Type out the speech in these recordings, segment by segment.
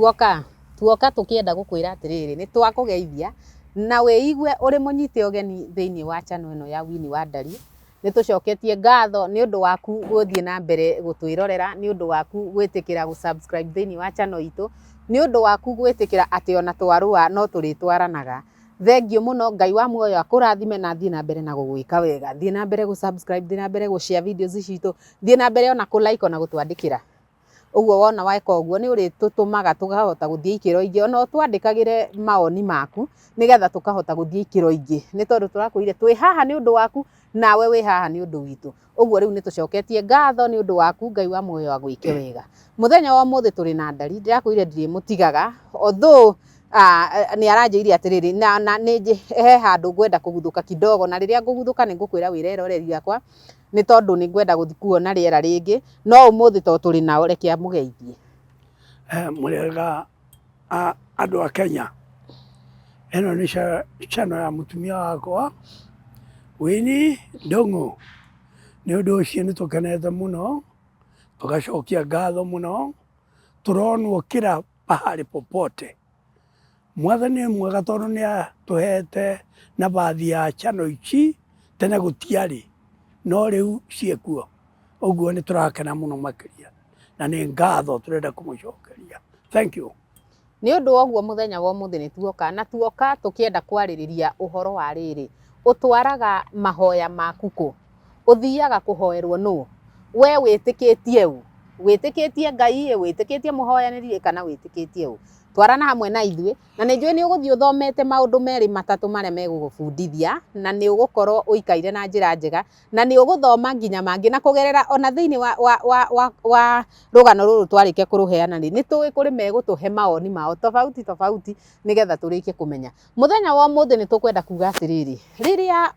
Tuoka, tuoka tũkĩenda gũkwĩra atĩrĩrĩ, nĩ twakũgeithia na wĩigue ũrĩ mũnyite ũgeni thĩinĩ wa channel ĩno ya Winnie wa Ndari. Nĩ tũcoketie ngatho nĩ ũndũ waku gũthiĩ na mbere gũtwĩrorera, nĩ ũndũ waku gwĩtĩkĩra gũ subscribe thĩinĩ wa channel itũ, nĩ ũndũ waku gwĩtĩkĩra atĩ ona twarũa no tũrĩtwaranaga. Thengiũ mũno, Ngai wa muoyo akũrathime na athiĩ na mbere na gũgwĩka wega. Thiĩ na mbere gũ subscribe, thiĩ na mbere gũ share videos citũ, thiĩ na mbere ona kũ like ona gũtwandĩkĩra. Ũguo wona weka ũguo nĩ ũrĩtũtũmaga tũkahota gũthiĩ ikĩro ingĩ, ona ũtwandĩkagĩre mawoni maku nĩgetha tũkahota gũthiĩ ikĩro ingĩ, nĩ tondũ tũrakwĩrire twĩ haha nĩ ũndũ waku nawe wĩ haha nĩ ũndũ witũ. Ũguo rĩu nĩ tũcoketie ngatho nĩ ũndũ waku, Ngai wa muoyo agwĩke wega. Mũthenya wa ũmũthĩ tũrĩ na Ndari, ndĩrakwĩrire ndirĩmũtigaga although nĩ aranjĩrire atĩrĩrĩ, na he handũ ngwenda kũguthũka kidogo, na rĩrĩa ngũguthũka nĩ ngũkwĩra wĩre eroreri akwa. Nĩ tondũ nĩ ngwenda gũthiĩ kuona rĩera rĩngĩ, no ũmũthĩ tondũ tũrĩ nao reke amũgeithie. Mũrĩega andũ a Kenya, ĩno nĩ channel ya mũtumia wakwa Winnie Ndung'u. Nĩ ũndũ ũcio nĩ tũkenete mũno, tũgacokia ngatho mũno, tũronwo kila pahali popote. Mwathani nĩ mwega tondũ nĩ atũhete nabathi ya channel ici, tene gũtiarĩ, no rĩu ciĩkuo. Ũguo nĩ tũrakena mũno makĩria na nĩ ngatho tũrenda kũmũcokeria. Thank you. Nĩ ũndũ wa ũguo mũthenya wa ũmũthĩ nĩ tuoka, na tuoka tũkĩenda kwarĩrĩria ũhoro wa rĩrĩ, ũtwaraga mahoya maku kũ? Ũthiaga kũhoerwo nũ? We wĩtĩkĩtie ũ? Wĩtĩkĩtie Ngai ĩ, wĩtĩkĩtie mũhoyanĩri ĩ, kana wĩtĩkĩtie ũ? Twarana hamwe na ithuĩ, na nĩ njũĩ nĩ ũgũthiĩ ũthomete maũndũ merĩ matatũ marĩa megũgũbundithia, na nĩ ũgũkorwo ũikaire na njĩra njega, na nĩ ũgũthoma nginya mangĩ, na kũgerera ona thĩinĩ wa, wa, wa, wa, wa rũgano rũrũ twarĩkia kũrũheana rĩ, nĩ tũĩ kũrĩ megũtũhe mawoni mao tofauti tofauti, nĩgetha tũrĩkie kũmenya. Mũthenya wa ũmũthĩ nĩ tũkwenda kuga atĩrĩrĩ, rĩrĩa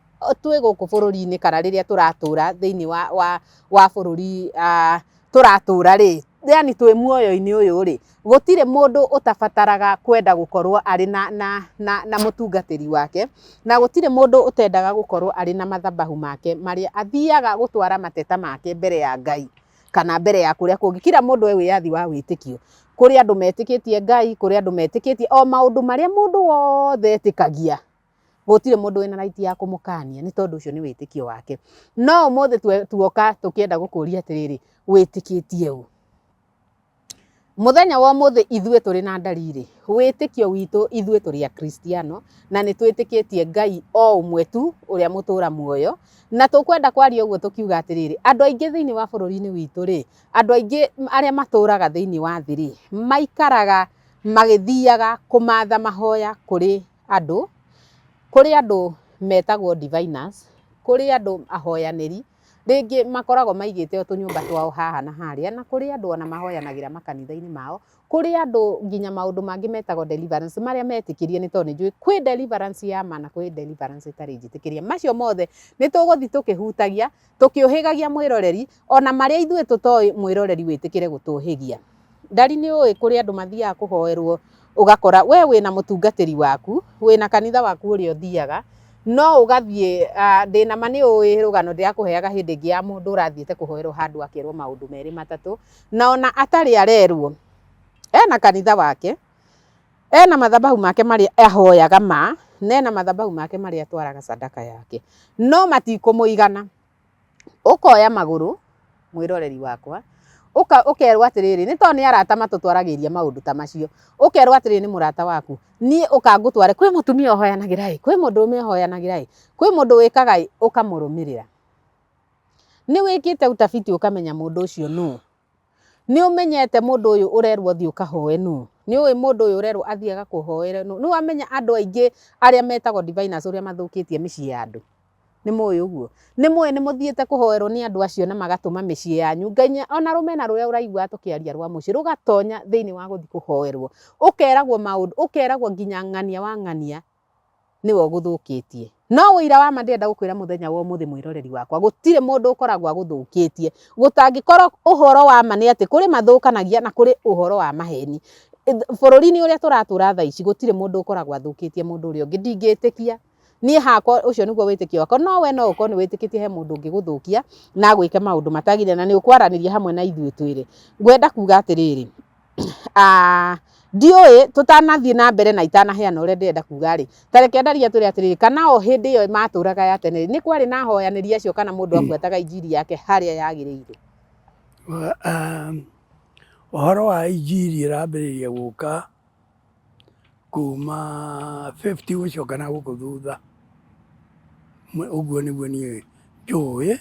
twĩ gũkũ bũrũri-inĩ kana rĩrĩa tũratũra thĩinĩ wa, wa, wa bũrũri tũratũra rĩ, yani twĩ muoyo-inĩ ũyũ rĩ, gũtirĩ mũndũ ũtabataraga kwenda gũkorwo arĩ na, na, na, na mũtungatĩri wake, na gũtirĩ mũndũ ũtendaga gũkorwo arĩ na mathabahu make marĩa athiaga gũtwara mateta make mbere ya Ngai kana mbere ya kũrĩa kũngĩ. Kila mũndũ e wĩyathi wa wĩtĩkio. Kũrĩ andũ metĩkĩtie Ngai, kũrĩ andũ metĩkĩtie o maũndũ marĩa mũndũ wothe etĩkagia. Gũtirĩ mũndũ wĩna right ya kũmũkania nĩ tondũ ũcio nĩ wĩtĩkio wake. No ũmũthĩ tuoka tũkĩenda gũkũria atĩrĩrĩ, wĩtĩkĩtie ũ? Mũthenya wa ũmũthĩ ithuĩ tũrĩ na ndariri, wĩtĩkio witũ ithuĩ tũrĩ akristiano na nĩ twĩtĩkĩtie Ngai o ũmwe tu ũrĩa mũtũra muoyo, na tũkwenda kwaria ũguo tũkiuga atĩrĩrĩ, andũ aingĩ thĩinĩ wa bũrũri-inĩ witũ rĩ, andũ aingĩ arĩa matũraga thĩinĩ wa thĩ rĩ, maikaraga magĩthiaga kũmatha mahoya kũrĩ andũ, kũrĩ andũ metagwo diviners, kũrĩ andũ ahoyanĩri, rĩngĩ makoragwo maigĩte o tũnyũmba twao haha na harĩa, na kũrĩ andũ ona mahoyanagĩra makanitha-inĩ mao, kũrĩ andũ nginya maũndũ mangĩ metagwo deliverance marĩa metĩkĩrie nĩ tondũ nĩ njũĩ kwĩ deliverance ya ma na kwĩ deliverance ĩtarĩ njĩtĩkĩrie. Macio mothe nĩ tũgũthiĩ tũkĩhutagia, tũkĩũhĩgagia mwĩroreri, ona marĩa ithuĩ tũtoĩ mwĩroreri wĩtĩkĩre gũtũhĩgia. Ndari nĩ ũĩ kũrĩ andũ mathiaga kũhoerwo ũgakora we wĩna mũtungatĩri waku, wĩna kanitha waku ũrĩa ũthiaga, no ũgathiĩ, ndĩna ma nĩ ũĩ rũgano ndĩrakũheaga hĩndĩ ĩngĩ ya mũndũ ũrathiĩte kũhoerwo handũ akerwo maũndũ merĩ matatũ, na ona atarĩ arerwo, ena kanitha wake, ena mathabahu make marĩa ahoyaga ma, na ena mathabahu make marĩa atwaraga sadaka yake, no matikũmũigana. Ũkoya magũrũ mwĩroreri wakwa, ũkerwo atĩrĩrĩ, nĩ tondũ nĩ arata matũtwaragĩria maũndũ ta macio, ũkerwo atĩrĩrĩ nĩ mũrata waku, niĩ ũka ngũtware kwĩ mũtumia ũhoyanagĩra ĩ, kwĩ mũndũrũme ũhoyanagĩra ĩ, kwĩ mũndũ wĩkaga ĩ, ũkamũrũmĩrĩra. Nĩ wĩkĩte utafiti ũkamenya mũndũ ũcio nũ? Nĩ ũmenyete mũndũ ũyũ ũrerwo thiĩ ũkahoe nũ? Nĩ ũĩ mũndũ ũyũ ũrerwo athiĩ agakũhoere nũ? Nĩ wamenya andũ aingĩ arĩa metagwo diviners ũrĩa mathũkĩtie mĩciĩ ya andũ? Nĩ mũĩ ũguo? Nĩ mũĩ nĩ mũthiĩte kũhoerwo nĩ andũ acio na magatũma mĩciĩ yanyu nginya ona rũmena rũrĩa ũraiguaga tũkĩaria rwa mũciĩ rũgatonya thĩinĩ wa gũthiĩ kũhoerwo. Ũkeragwo maũndũ, ũkeragwo nginya ng'ania wa ng'ania nĩwe ũgũthũkĩtie. No ũira wa ma ndĩrenda gũkwĩra mũthenya wa ũmũthĩ mwĩroreri wakwa, gũtirĩ mũndũ ũkoragwo agũthũkĩtie. Gũtangĩkorwo ũhoro wa ma nĩ atĩ kũrĩ mathũkanagia na kũrĩ ũhoro wa maheni. Bũrũri-inĩ ũrĩa tũratũra thaa ici gũtirĩ mũndũ ũkoragwo athũkĩtie mũndũ ũrĩa ũngĩ, ndingĩtĩkia. Niĩ hakwa ũcio nĩguo wĩtĩkio wakwa, no we no ũkorwo nĩ wĩtĩkĩtie he mũndũ ũngĩgũthũkia na agwĩke maũndũ matagĩrĩire na nĩ ũkwaranĩria hamwe na ithuĩ twĩrĩ. Ngwenda kuga atĩrĩrĩ, Ndiũĩ tũtanathiĩ na mbere na itanaheana ũrĩa ndĩrenda kuga rĩ, ta reke ndaria twĩre atĩrĩrĩ, kana o hĩndĩ ĩyo matũraga ya tene rĩ, nĩ kwarĩ na ahoyanĩri acio kana mũndũ abuataga injiri yake harĩa yagĩrĩire? Ũhoro wa injiri ĩrambĩrĩria gũka kuma 50 gũcoka na gũkũ thutha. Ũguo nĩguo niĩ njũĩ.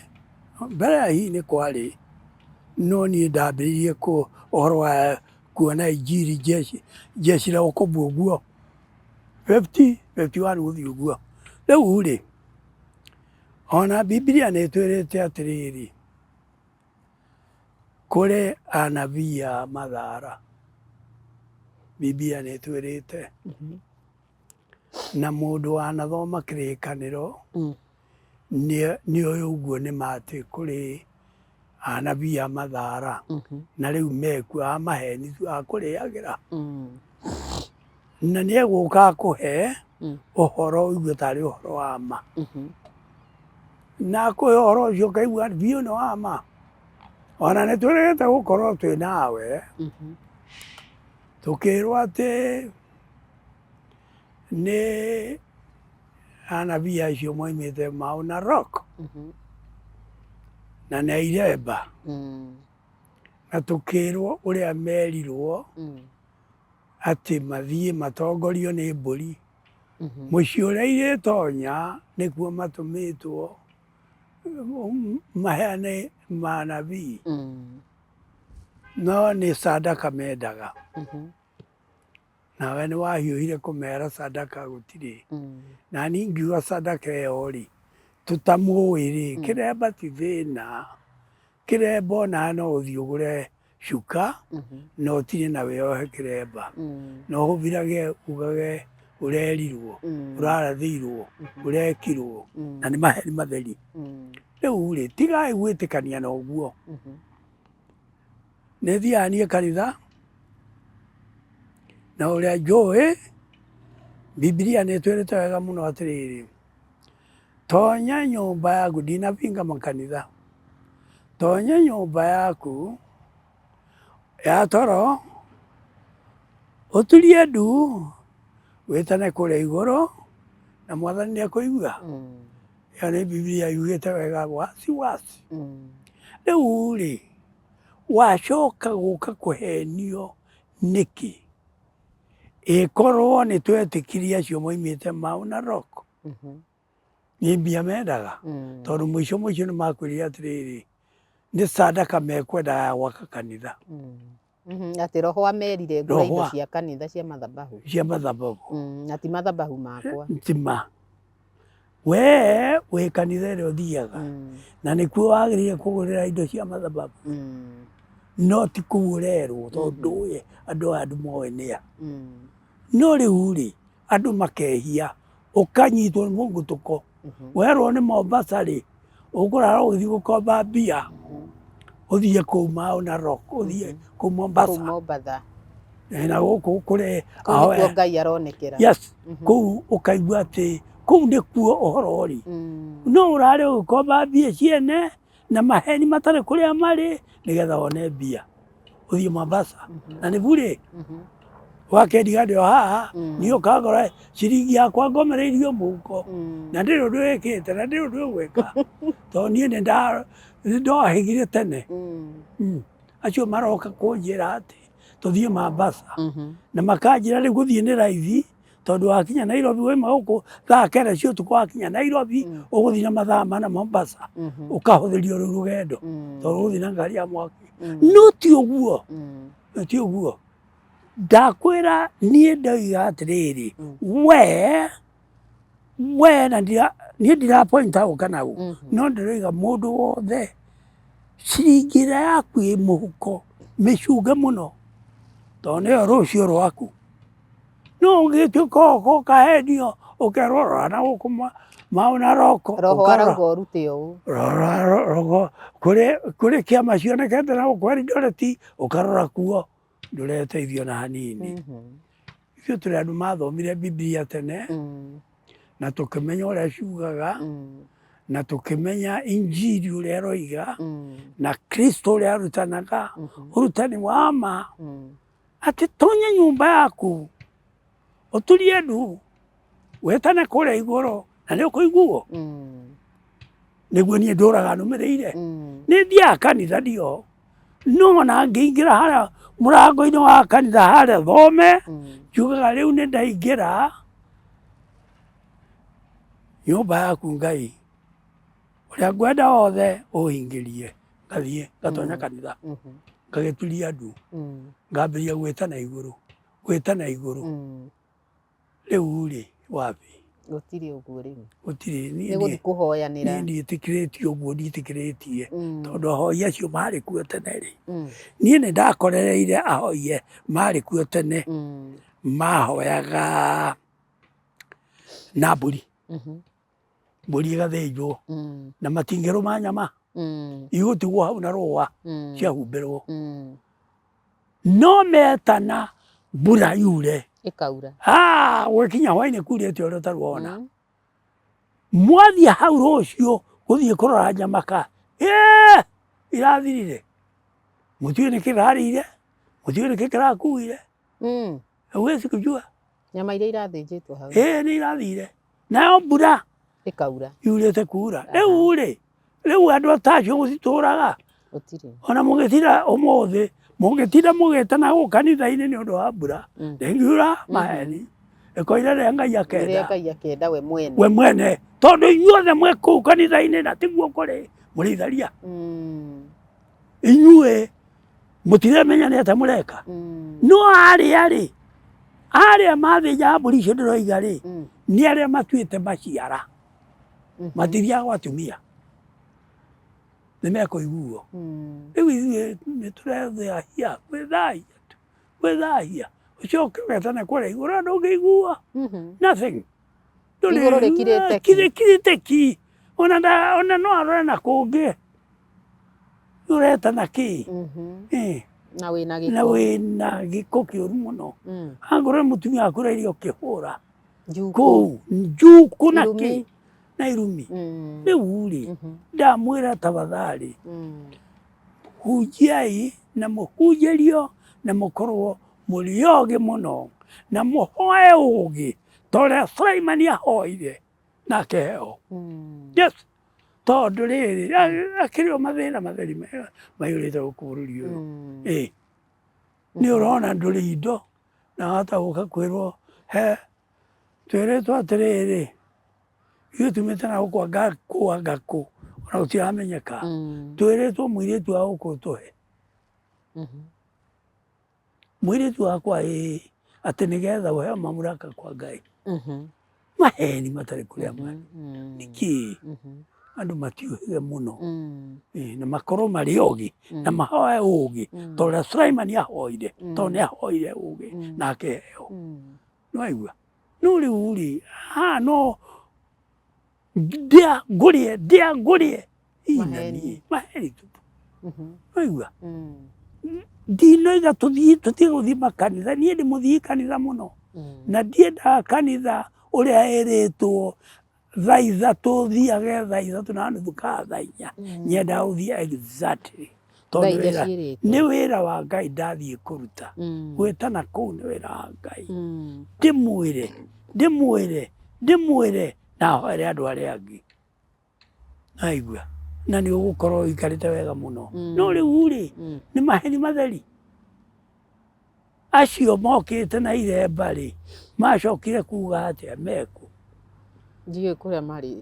Mbere ya hihi nĩ kwarĩ, no niĩ ndambĩrĩirie ũhoro wa kuona injiri jeshi jeshi la wokovu ũguo 50 51 gũthiĩ ũguo. Rĩu rĩ, ona Bibilia nĩ ĩtwĩrĩte atĩrĩrĩ, kũrĩ anabii a mathara. Bibilia nĩ ĩtwĩrĩte. Na mũndũ wanathoma kĩrĩkanĩro nĩ oĩ ũguo nĩ ma atĩ kũrĩ anabii a mathara na rĩu mekuo a maheni tu a kũrĩagĩra. Na nĩ egũka akũhe ũhoro ũigue tarĩ ũhoro wa ma. Na akũhe ũhoro ũcio ũkaigua biũ nĩ wa ma. Ona nĩ twĩrĩgĩte gũkorwo twĩ nawe, tũkĩrwo atĩ nĩ anabii acio moimĩte Mau na Rock na nĩ Iremba na tũkĩrwo ũrĩa merirwo atĩ mathiĩ matongorio nĩ mbũri. Mũciĩ ũrĩa irĩtonya nĩkuo matũmĩtwo maheane manabii, no nĩ sadaka mendaga. Nawe nĩ wahiũhire kũmera sadaka gũtirĩ. Na niĩ ngiuga sadaka ĩyo rĩ, tũtamũĩ rĩ, kĩremba ti thĩna. Kĩremba onawe no ũthiĩ ũgũre cuka na ũtine na wĩyohe kĩremba. Na ũhũthĩrage ugage ũrerirwo, ũrarathĩirwo, ũrekirwo, na nĩ maheni matheri. Rĩu rĩ, tigai gwĩtĩkania na ũguo. Nĩ thiaga niĩ kanitha, na ũrĩa njũĩ, Bibilia nĩ ĩtwĩrĩte wega mũno atĩrĩrĩ, tonya nyũmba yaku, ndinabinga makanitha, tonya nyũmba yaku ya toro, ũturie ndu, wĩtane kũrĩa igũrũ, na Mwathani nĩ ekũigua. Ĩyo nĩ Bibilia yugĩte wega waci waci. Rĩu rĩ, wacoka gũka kũhenio nĩkĩ? Ĩkorwo nĩ twetĩkirie acio moimĩte Mau na Rock, nĩ mbia mendaga, tondũ mũico mũico nĩ makwĩrire atĩrĩrĩ, nĩ sadaka mekwendaga ya gwaka kanitha. Atĩ roho amerire ngũre Roho indo cia kanitha cia mathabahu. Cia mathabahu. Na ti mathabahu makwa. Ti ma. We wĩ kanitha ĩrĩa ũthiaga, na nĩkuo wagĩrĩire kũgũrĩra indo cia mathabahu, no ti kũu ũrerwo tondũ ndũĩ andũ aya ndũmoĩ nĩa. No rĩu rĩ, andũ makehia, ũkanyitwo nĩ mũgutũko, werwo nĩ Mombasa rĩ, ũkũrara ũgĩthiĩ gũkomba mbia, ũthiĩ kũu Mau na Rock, ũthiĩ kũu Mombasa. Kũu Mombatha. Na gũkũ kũrĩ Kũu nĩkuo Ngai aronekera. Yes, kũu ũkaigua atĩ kũu nĩkuo ũhoro ũrĩ. No ũrarĩ ũgĩkomba mbia ciene na maheni matarĩ kũrĩa marĩ nĩgetha wone mbia ũthiĩ Mombasa. Na nĩ burĩ. Wakendiga ndĩ o haha, niĩ ũkangora ciringi yakwa ngomereirio mũhuko na ndĩrĩ ũndũ ĩkĩte na ndĩrĩ ũndũ ĩgwĩka tondũ niĩ nĩ ndohĩgire tene. Acio maroka kũnjĩra atĩ tũthiĩ Mombasa na makanjĩra rĩu gũthiĩ nĩ raithi tondũ wakinya Nairobi wauma gũkũ thaa kenda cia ũtukũ wakinya Nairobi ũgũthiĩ na mathaa mana Mombasa ũkahũthĩrio rũu rũgendo tondũ ũgũthiĩ na ngari ya mwaki. No ti ũguo, ti ũguo. Ndakwĩra niĩ ndoiga atĩrĩrĩ, we we na ndira niĩ ndira point out kana ũ, no ndĩroiga mũndũ wothe ciringi ĩrĩa yaku ĩ mũhuko mĩcunge mũno tondũ nĩyo rũciũ rwaku. No ũngĩtuĩka ũka ũkahenio ũkerwo rora na gũkũ Mau na Roko, Roho arauga ũrute ũũ. Rora roho kũrĩ kũrĩ kĩama cionekete na gũkũ Eldoret ũkarora kuo ndũreteithio na hanini. Ithuĩ tũrĩ andũ mathomire Bibilia tene na tũkĩmenya ũrĩa ciugaga na tũkĩmenya injiri ũrĩa ĩroiga na Kristo ũrĩa arutanaga, ũrutani wa ma. Atĩ tonya nyũmba yaku ũturie ndu wĩtane kũrĩa igũrũ na nĩ ũkũiguo. Nĩguo niĩ ndũraga nũmĩrĩire. Nĩ thiaga kanitha ndio no ona ngĩingĩra harĩa mũrango-inĩ wa kanitha harĩa thome, njugaga rĩu nĩ ndaingĩra nyũmba yaku Ngai, ũrĩa ngwenda wothe ũhingĩrie. Ngathiĩ ngatonya kanitha, ngagĩturia ndu, ngambĩrĩria gwĩtana igũrũ, gwĩtana igũrũ. Rĩu rĩ wapi? Gũtirĩ ũguo rĩu. Gũtirĩ. Nĩ gũthiĩ kũhoyanĩra. Niĩ ndiĩtĩkĩrĩtie ũguo, ndiĩtĩkĩrĩtie tondũ ahoi acio marĩ kuo tene rĩ, niĩ nĩ ndakorereire ahoi marĩ kuo tene, mahoyaga na mbũri, mbũri ĩgathĩnjwo na matingĩrũma nyama, igũtigwo hau na rũa ciahumbĩrwo. No metana mbura yure. Ĩkaura. Ah, gũgĩkinya hwainĩ kurĩte ũrĩa ũtarĩ wona. Mwathiĩ hau rũciũ gũthiĩ kũrora nyama ka ĩĩ irathirire. Mũtiũĩ nĩkĩ kĩrarĩire, mũtiũĩ nĩkĩ kĩrakuire. Huwezi kujua. Nyama iria irathĩnjĩtwo hau. Ĩĩ nĩ irathire. Nayo mbura ĩkaura. Yurĩte kura. Rĩu rĩ, rĩu andũ ta acio gũtitũraga. Gũtirĩ. Ona mũgĩtinda ũmũthĩ, mũngĩtinda mũgĩtana gũkũ kanitha-inĩ nĩ ũndũ wa mbura, ndĩngiura maheni. Ĩkoira rĩrĩa Ngai akenda. Rĩrĩa Ngai akenda we mwene. We mwene. Tondũ inyuothe mwĩ kũu kanitha-inĩ na tiguo kũrĩ, mũrĩ itharia. Inyuĩ mũtiremenya nĩ atĩa mũreka. No arĩa rĩ, arĩa mathĩnjaga mbũri icio ndĩroiga rĩ, nĩ arĩa matuĩte maciara. Matithiaga gwa atumia. Nĩ mekũiguo. Rĩu ithuĩ nĩ tũrethahia, gwĩthahia tu, gwĩthahia. Ũcoke ũgetane kũrĩa igũrũ na ndũngĩigua. Nothing. Igũrũ rĩkirĩte ki. Rĩkirĩte ki. Ona ona no arore na kũngĩ. Ũretana kĩ? Na wĩna gĩko. Na wĩna gĩko kĩũru mũno. Angorwo nĩ mũtumia waku ũrairie ũkĩhũra. Kũu njukũ na kĩ? Na irumi. Rĩu rĩ, ndamwĩra tafadhali, hunjiai na mũhunjĩrio na mũkorwo mũrĩ ogĩ mũno na mũhoe ũgĩ ta ũrĩa Sulaimani ahoire na akĩheo. Yes. Tondũ rĩrĩ, akĩrĩ o mathĩna matheri maiyũrĩte gũkũ bũrũri ũyũ. Ĩĩ. Nĩ ũrona ndũrĩ indo na wahota gũka kwĩrwo he twĩrĩtwo atĩrĩrĩ, ithuĩ tumĩte na gũkũ anga kũ anga kũ ona gũtiramenyeka. Twĩrĩtwo mũirĩtu wa gũkũ ũtũhe. Mũirĩtu wakwa ĩĩ, atĩ nĩgetha ũheo mamlaka kwa Ngai. Maheni matarĩ kũrĩa marĩ. Nĩkĩ? Andũ matiũhĩge mũno. Na makorwo marĩ ogĩ na mahoe ũgĩ ta ũrĩa Sulaimani ahoire, tondũ nĩ ahoire ũgĩ na akĩheo. Nĩwaigua? No rĩu rĩ, haha no ndĩa ngũrĩe, ndĩa ngũrĩe. Ii na niĩ, maheni tu. Nĩwaigua? Ndinoiga tũthiĩ tũtige gũthiĩ makanitha, niĩ ndĩ mũthii kanitha mũno. Na ndiendaga kanitha ũrĩa ĩrĩtwo thaa ithatũ thiage thaa ithatũ na nuthu kana thaa inya. Nyendaga gũthiĩ exactly. Thaa Tondũ iria wĩra ciĩrĩtwo. nĩ wĩra wa Ngai ndathiĩ kũruta. Gwĩtana kũu nĩ wĩra wa Ngai. Ndĩmwĩre, ndĩmwĩre, ndĩmwĩre na hoere andũ arĩa angĩ. Naigua? Na nĩ ũgũkorwo ũikarĩte wega mũno. No rĩu rĩ, nĩ maheni matheri. Acio mokĩte na iremba rĩ, macokire kuga atĩa mekũ? Ndiũĩ kũrĩa marĩ.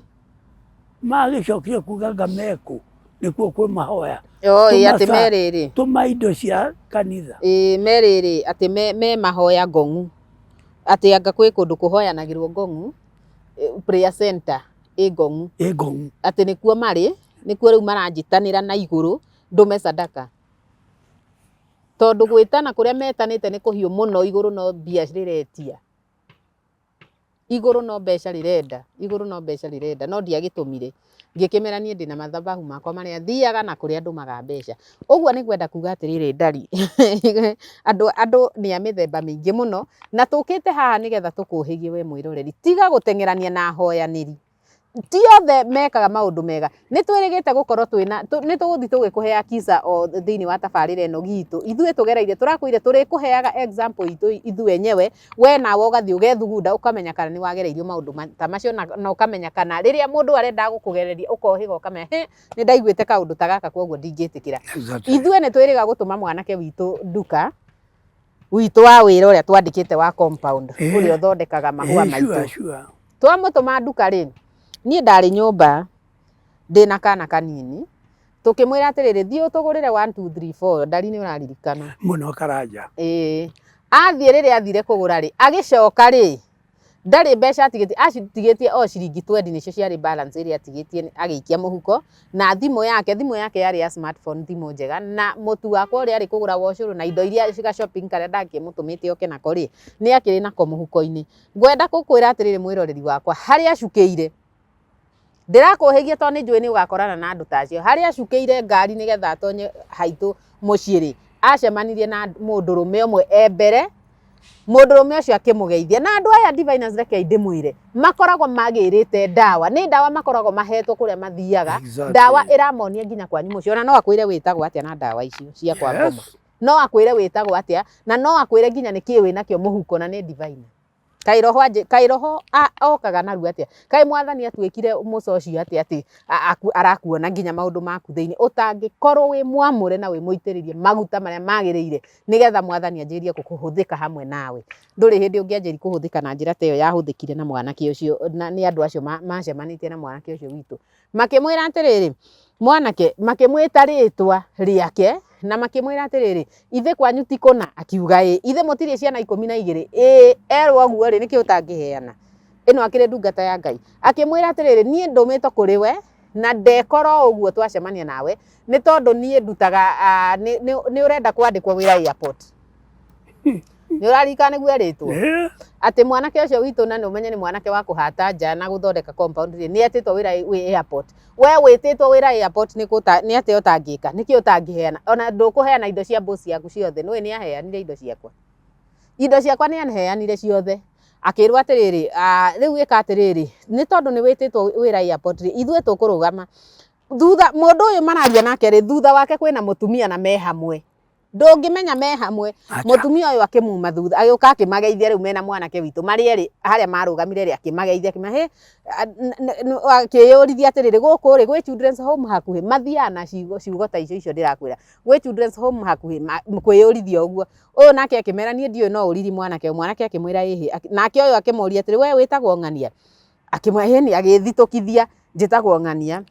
Magĩcokire kuga anga mekũ? Nĩkuo kwĩ mahoya. Oh, ĩ atĩ merĩrĩ. Tũma indo cia kanitha. Ĩ merĩrĩ atĩ me mahoya Ngong'u. Atĩ anga kwĩ kũndũ kũhoyanagĩrwo Ngong'u, prayer center ĩ Ngong'u. Ĩ Ngong'u. Atĩ nĩkuo marĩ, nĩkuo rĩu maranjitanĩra na igũrũ ndũme sadaka. Tondũ gwĩtana kũrĩa metanĩte nĩ kũhiũ mũno igũrũ no mbia rĩretia. Igũrũ no mbeca rĩrenda, igũrũ no mbeca rĩrenda, no ndiagĩtũmire. Ngĩkĩmera niĩ ndĩna mathabahu makwa marĩa thiaga na kũrĩa ndũmaga mbeca. Ũguo nĩ ngwenda kuga atĩrĩrĩ Ndari, andũ andũ nĩ a mĩthemba mĩingĩ mũno, na tũkĩte haha nĩgetha tũkũhĩgie we mwĩroreri. Tiga gũteng'erania na ahoyanĩri. Ti othe mekaga maũndũ mega. Nĩ twĩrĩgĩte gũkorwo twĩna, nĩ tũgũthiĩ tũgĩkũheaga kisa o thĩinĩ wa tabarĩra ĩno gitũ. Ithuĩ tũgereire, tũrakwĩrire tũrĩkũheaga example itũ ithuĩ enyewe, we nawe ũgathiĩ ũgethugunda ũkamenya kana nĩ wagereirio maũndũ ta macio na ũkamenya kana rĩrĩa mũndũ arenda gũkũgereria ũkohĩga ũkamenya hĩ, nĩ ndaiguĩte kaũndũ ta gaka koguo ndingĩtĩkĩra. Ithuĩ nĩ twĩrĩga gũtũma mwanake witũ nduka, witũ wa wĩra ũrĩa twandĩkĩte wa compound, ũrĩa ũthondekaga mahũa maitũ. Twamũtũma nduka rĩ, niĩ ndarĩ nyũmba ndĩna kana kanini, tũkĩmwĩra atĩrĩrĩ, thiĩ ũtũgũrĩre one two three four, ndari nĩ ũraririkana. Mũno Karanja. Ĩĩ. Athiĩ rĩrĩa athire kũgũra rĩ, agĩcoka rĩ, ndarĩ mbeca atigĩtie, atigĩtie o ciringi twendi nĩcio ciarĩ balance ĩrĩa atigĩtie agĩikia mũhuko, na thimũ yake, thimũ yake yarĩ ya smartphone, thimũ njega, na mũtu wakwa ũrĩa arĩ kũgũra wa ũcũrũ na indo iria ga shopping karĩa ndakĩmũtũmĩte oke nako rĩ, nĩ akĩrĩ nako mũhuko-inĩ. Ngwenda gũkwĩra atĩrĩrĩ mwĩroreri wakwa, harĩa acukĩire, ndĩrakũhĩgia tondũ nĩ njũĩ nĩ ũgakorana na andũ ta acio, harĩa acukĩire ngari nĩgetha atonye haitũ mũciĩ rĩ, acemanirie na mũndũrũme ũmwe e mbere, mũndũrũme ũcio akĩmũgeithia. Na andũ aya diviners rekei ndĩmwĩre, makoragwo magĩrĩte ndawa, nĩ ndawa makoragwo mahetwo kũrĩa mathiaga, ndawa ĩramonia nginya kwanyu mũciĩ, ona no akwĩre wĩtagwo atĩa na ndawa icio cia kwa ngoma. No akwĩre wĩtagwo atĩa, na no akwĩre nginya nĩkĩ wĩnakĩo mũhuko na nĩ diviner. Kaĩ roho anjĩ, kaĩ roho okaga narua atĩa? Kaĩ mwathani atuĩkire mũca ũcio atĩa atĩ arakuona nginya maũndũ maku thĩinĩ ũtangĩkorwo wĩ mwamũre na wĩ mũitĩrĩrie maguta marĩa magĩrĩire nĩgetha mwathani anjĩrĩrie kũhũthĩka hamwe nawe. Ndũrĩ hĩndĩ ũngĩanjĩria kũhũthĩka na njĩra ta ĩyo yahũthĩkire na mwanake ũcio, na nĩ andũ acio macemanĩtie na mwanake ũcio witũ. Makĩmwĩra atĩrĩrĩ, mwanake, makĩmwĩta rĩtwa rĩake, na makĩmwĩra atĩrĩrĩ, ithe kwanyu ti kũna? Akiuga ĩĩ. Ithe mũtirĩ ciana 12? Ĩĩ. Erwo ũguo rĩ, nĩkĩ ũtangĩheana? Ĩno akĩrĩ ndungata ya Ngai. Akĩmwĩra atĩrĩrĩ, niĩ ndũmĩtwo kũrĩ we, na ndekora o ũguo twacemania nawe, nĩ tondũ niĩ ndutaga, nĩ ũrenda kwandĩkwo wĩra airport. Nĩ ũraririkana nĩguo erĩtwo? Atĩ mwanake ũcio witũ na nĩ ũmenye nĩ mwanake wa kũhata nja na gũthondeka compound rĩ, nĩ etĩtwo wĩra wĩ airport. We wĩtĩtwo wĩra airport nĩ kũ nĩ atĩa ũtangĩka? Nĩkĩ ũtangĩheana? Ona ndũkũheana indo cia boss yaku ciothe. Nĩũĩ nĩ aheanire indo ciakwa. Indo ciakwa nĩ aheanire ciothe. Akĩrwo atĩrĩrĩ, rĩu ĩka atĩrĩrĩ, nĩ tondũ nĩ wĩtĩtwo wĩra airport rĩ, ithuĩ tũkũrũgama. Thutha, mũndũ ũyũ mararia nake rĩ, thutha wake kwĩna mũtumia na me hamwe. Ndũngĩmenya me hamwe. Mũtumia ũyũ akĩmuma thutha, agĩũka akĩmageithia rĩu mena mwanake witũ. Marĩ erĩ harĩa marũgamire rĩ, akĩmageithia, akĩmera hĩ, akĩyũrithia atĩrĩrĩ, gũkũ rĩ, gwĩ children's home hakuhĩ? Mathiaga na ciugo, ciugo ta icio icio ndĩrakwĩra. Gwĩ children's home hakuhĩ? Kwĩyũrithia ũguo. Ũyũ nake akĩmera niĩ ndiũĩ no ũriri mwanake ũyũ. Mwanake akĩmwĩra ĩhĩ. Nake ũyũ akĩmũria atĩrĩ, we wĩtagwo ng'ania? Akĩmwĩra ĩni, agĩthitũkithia, njĩtagwo ng'ania.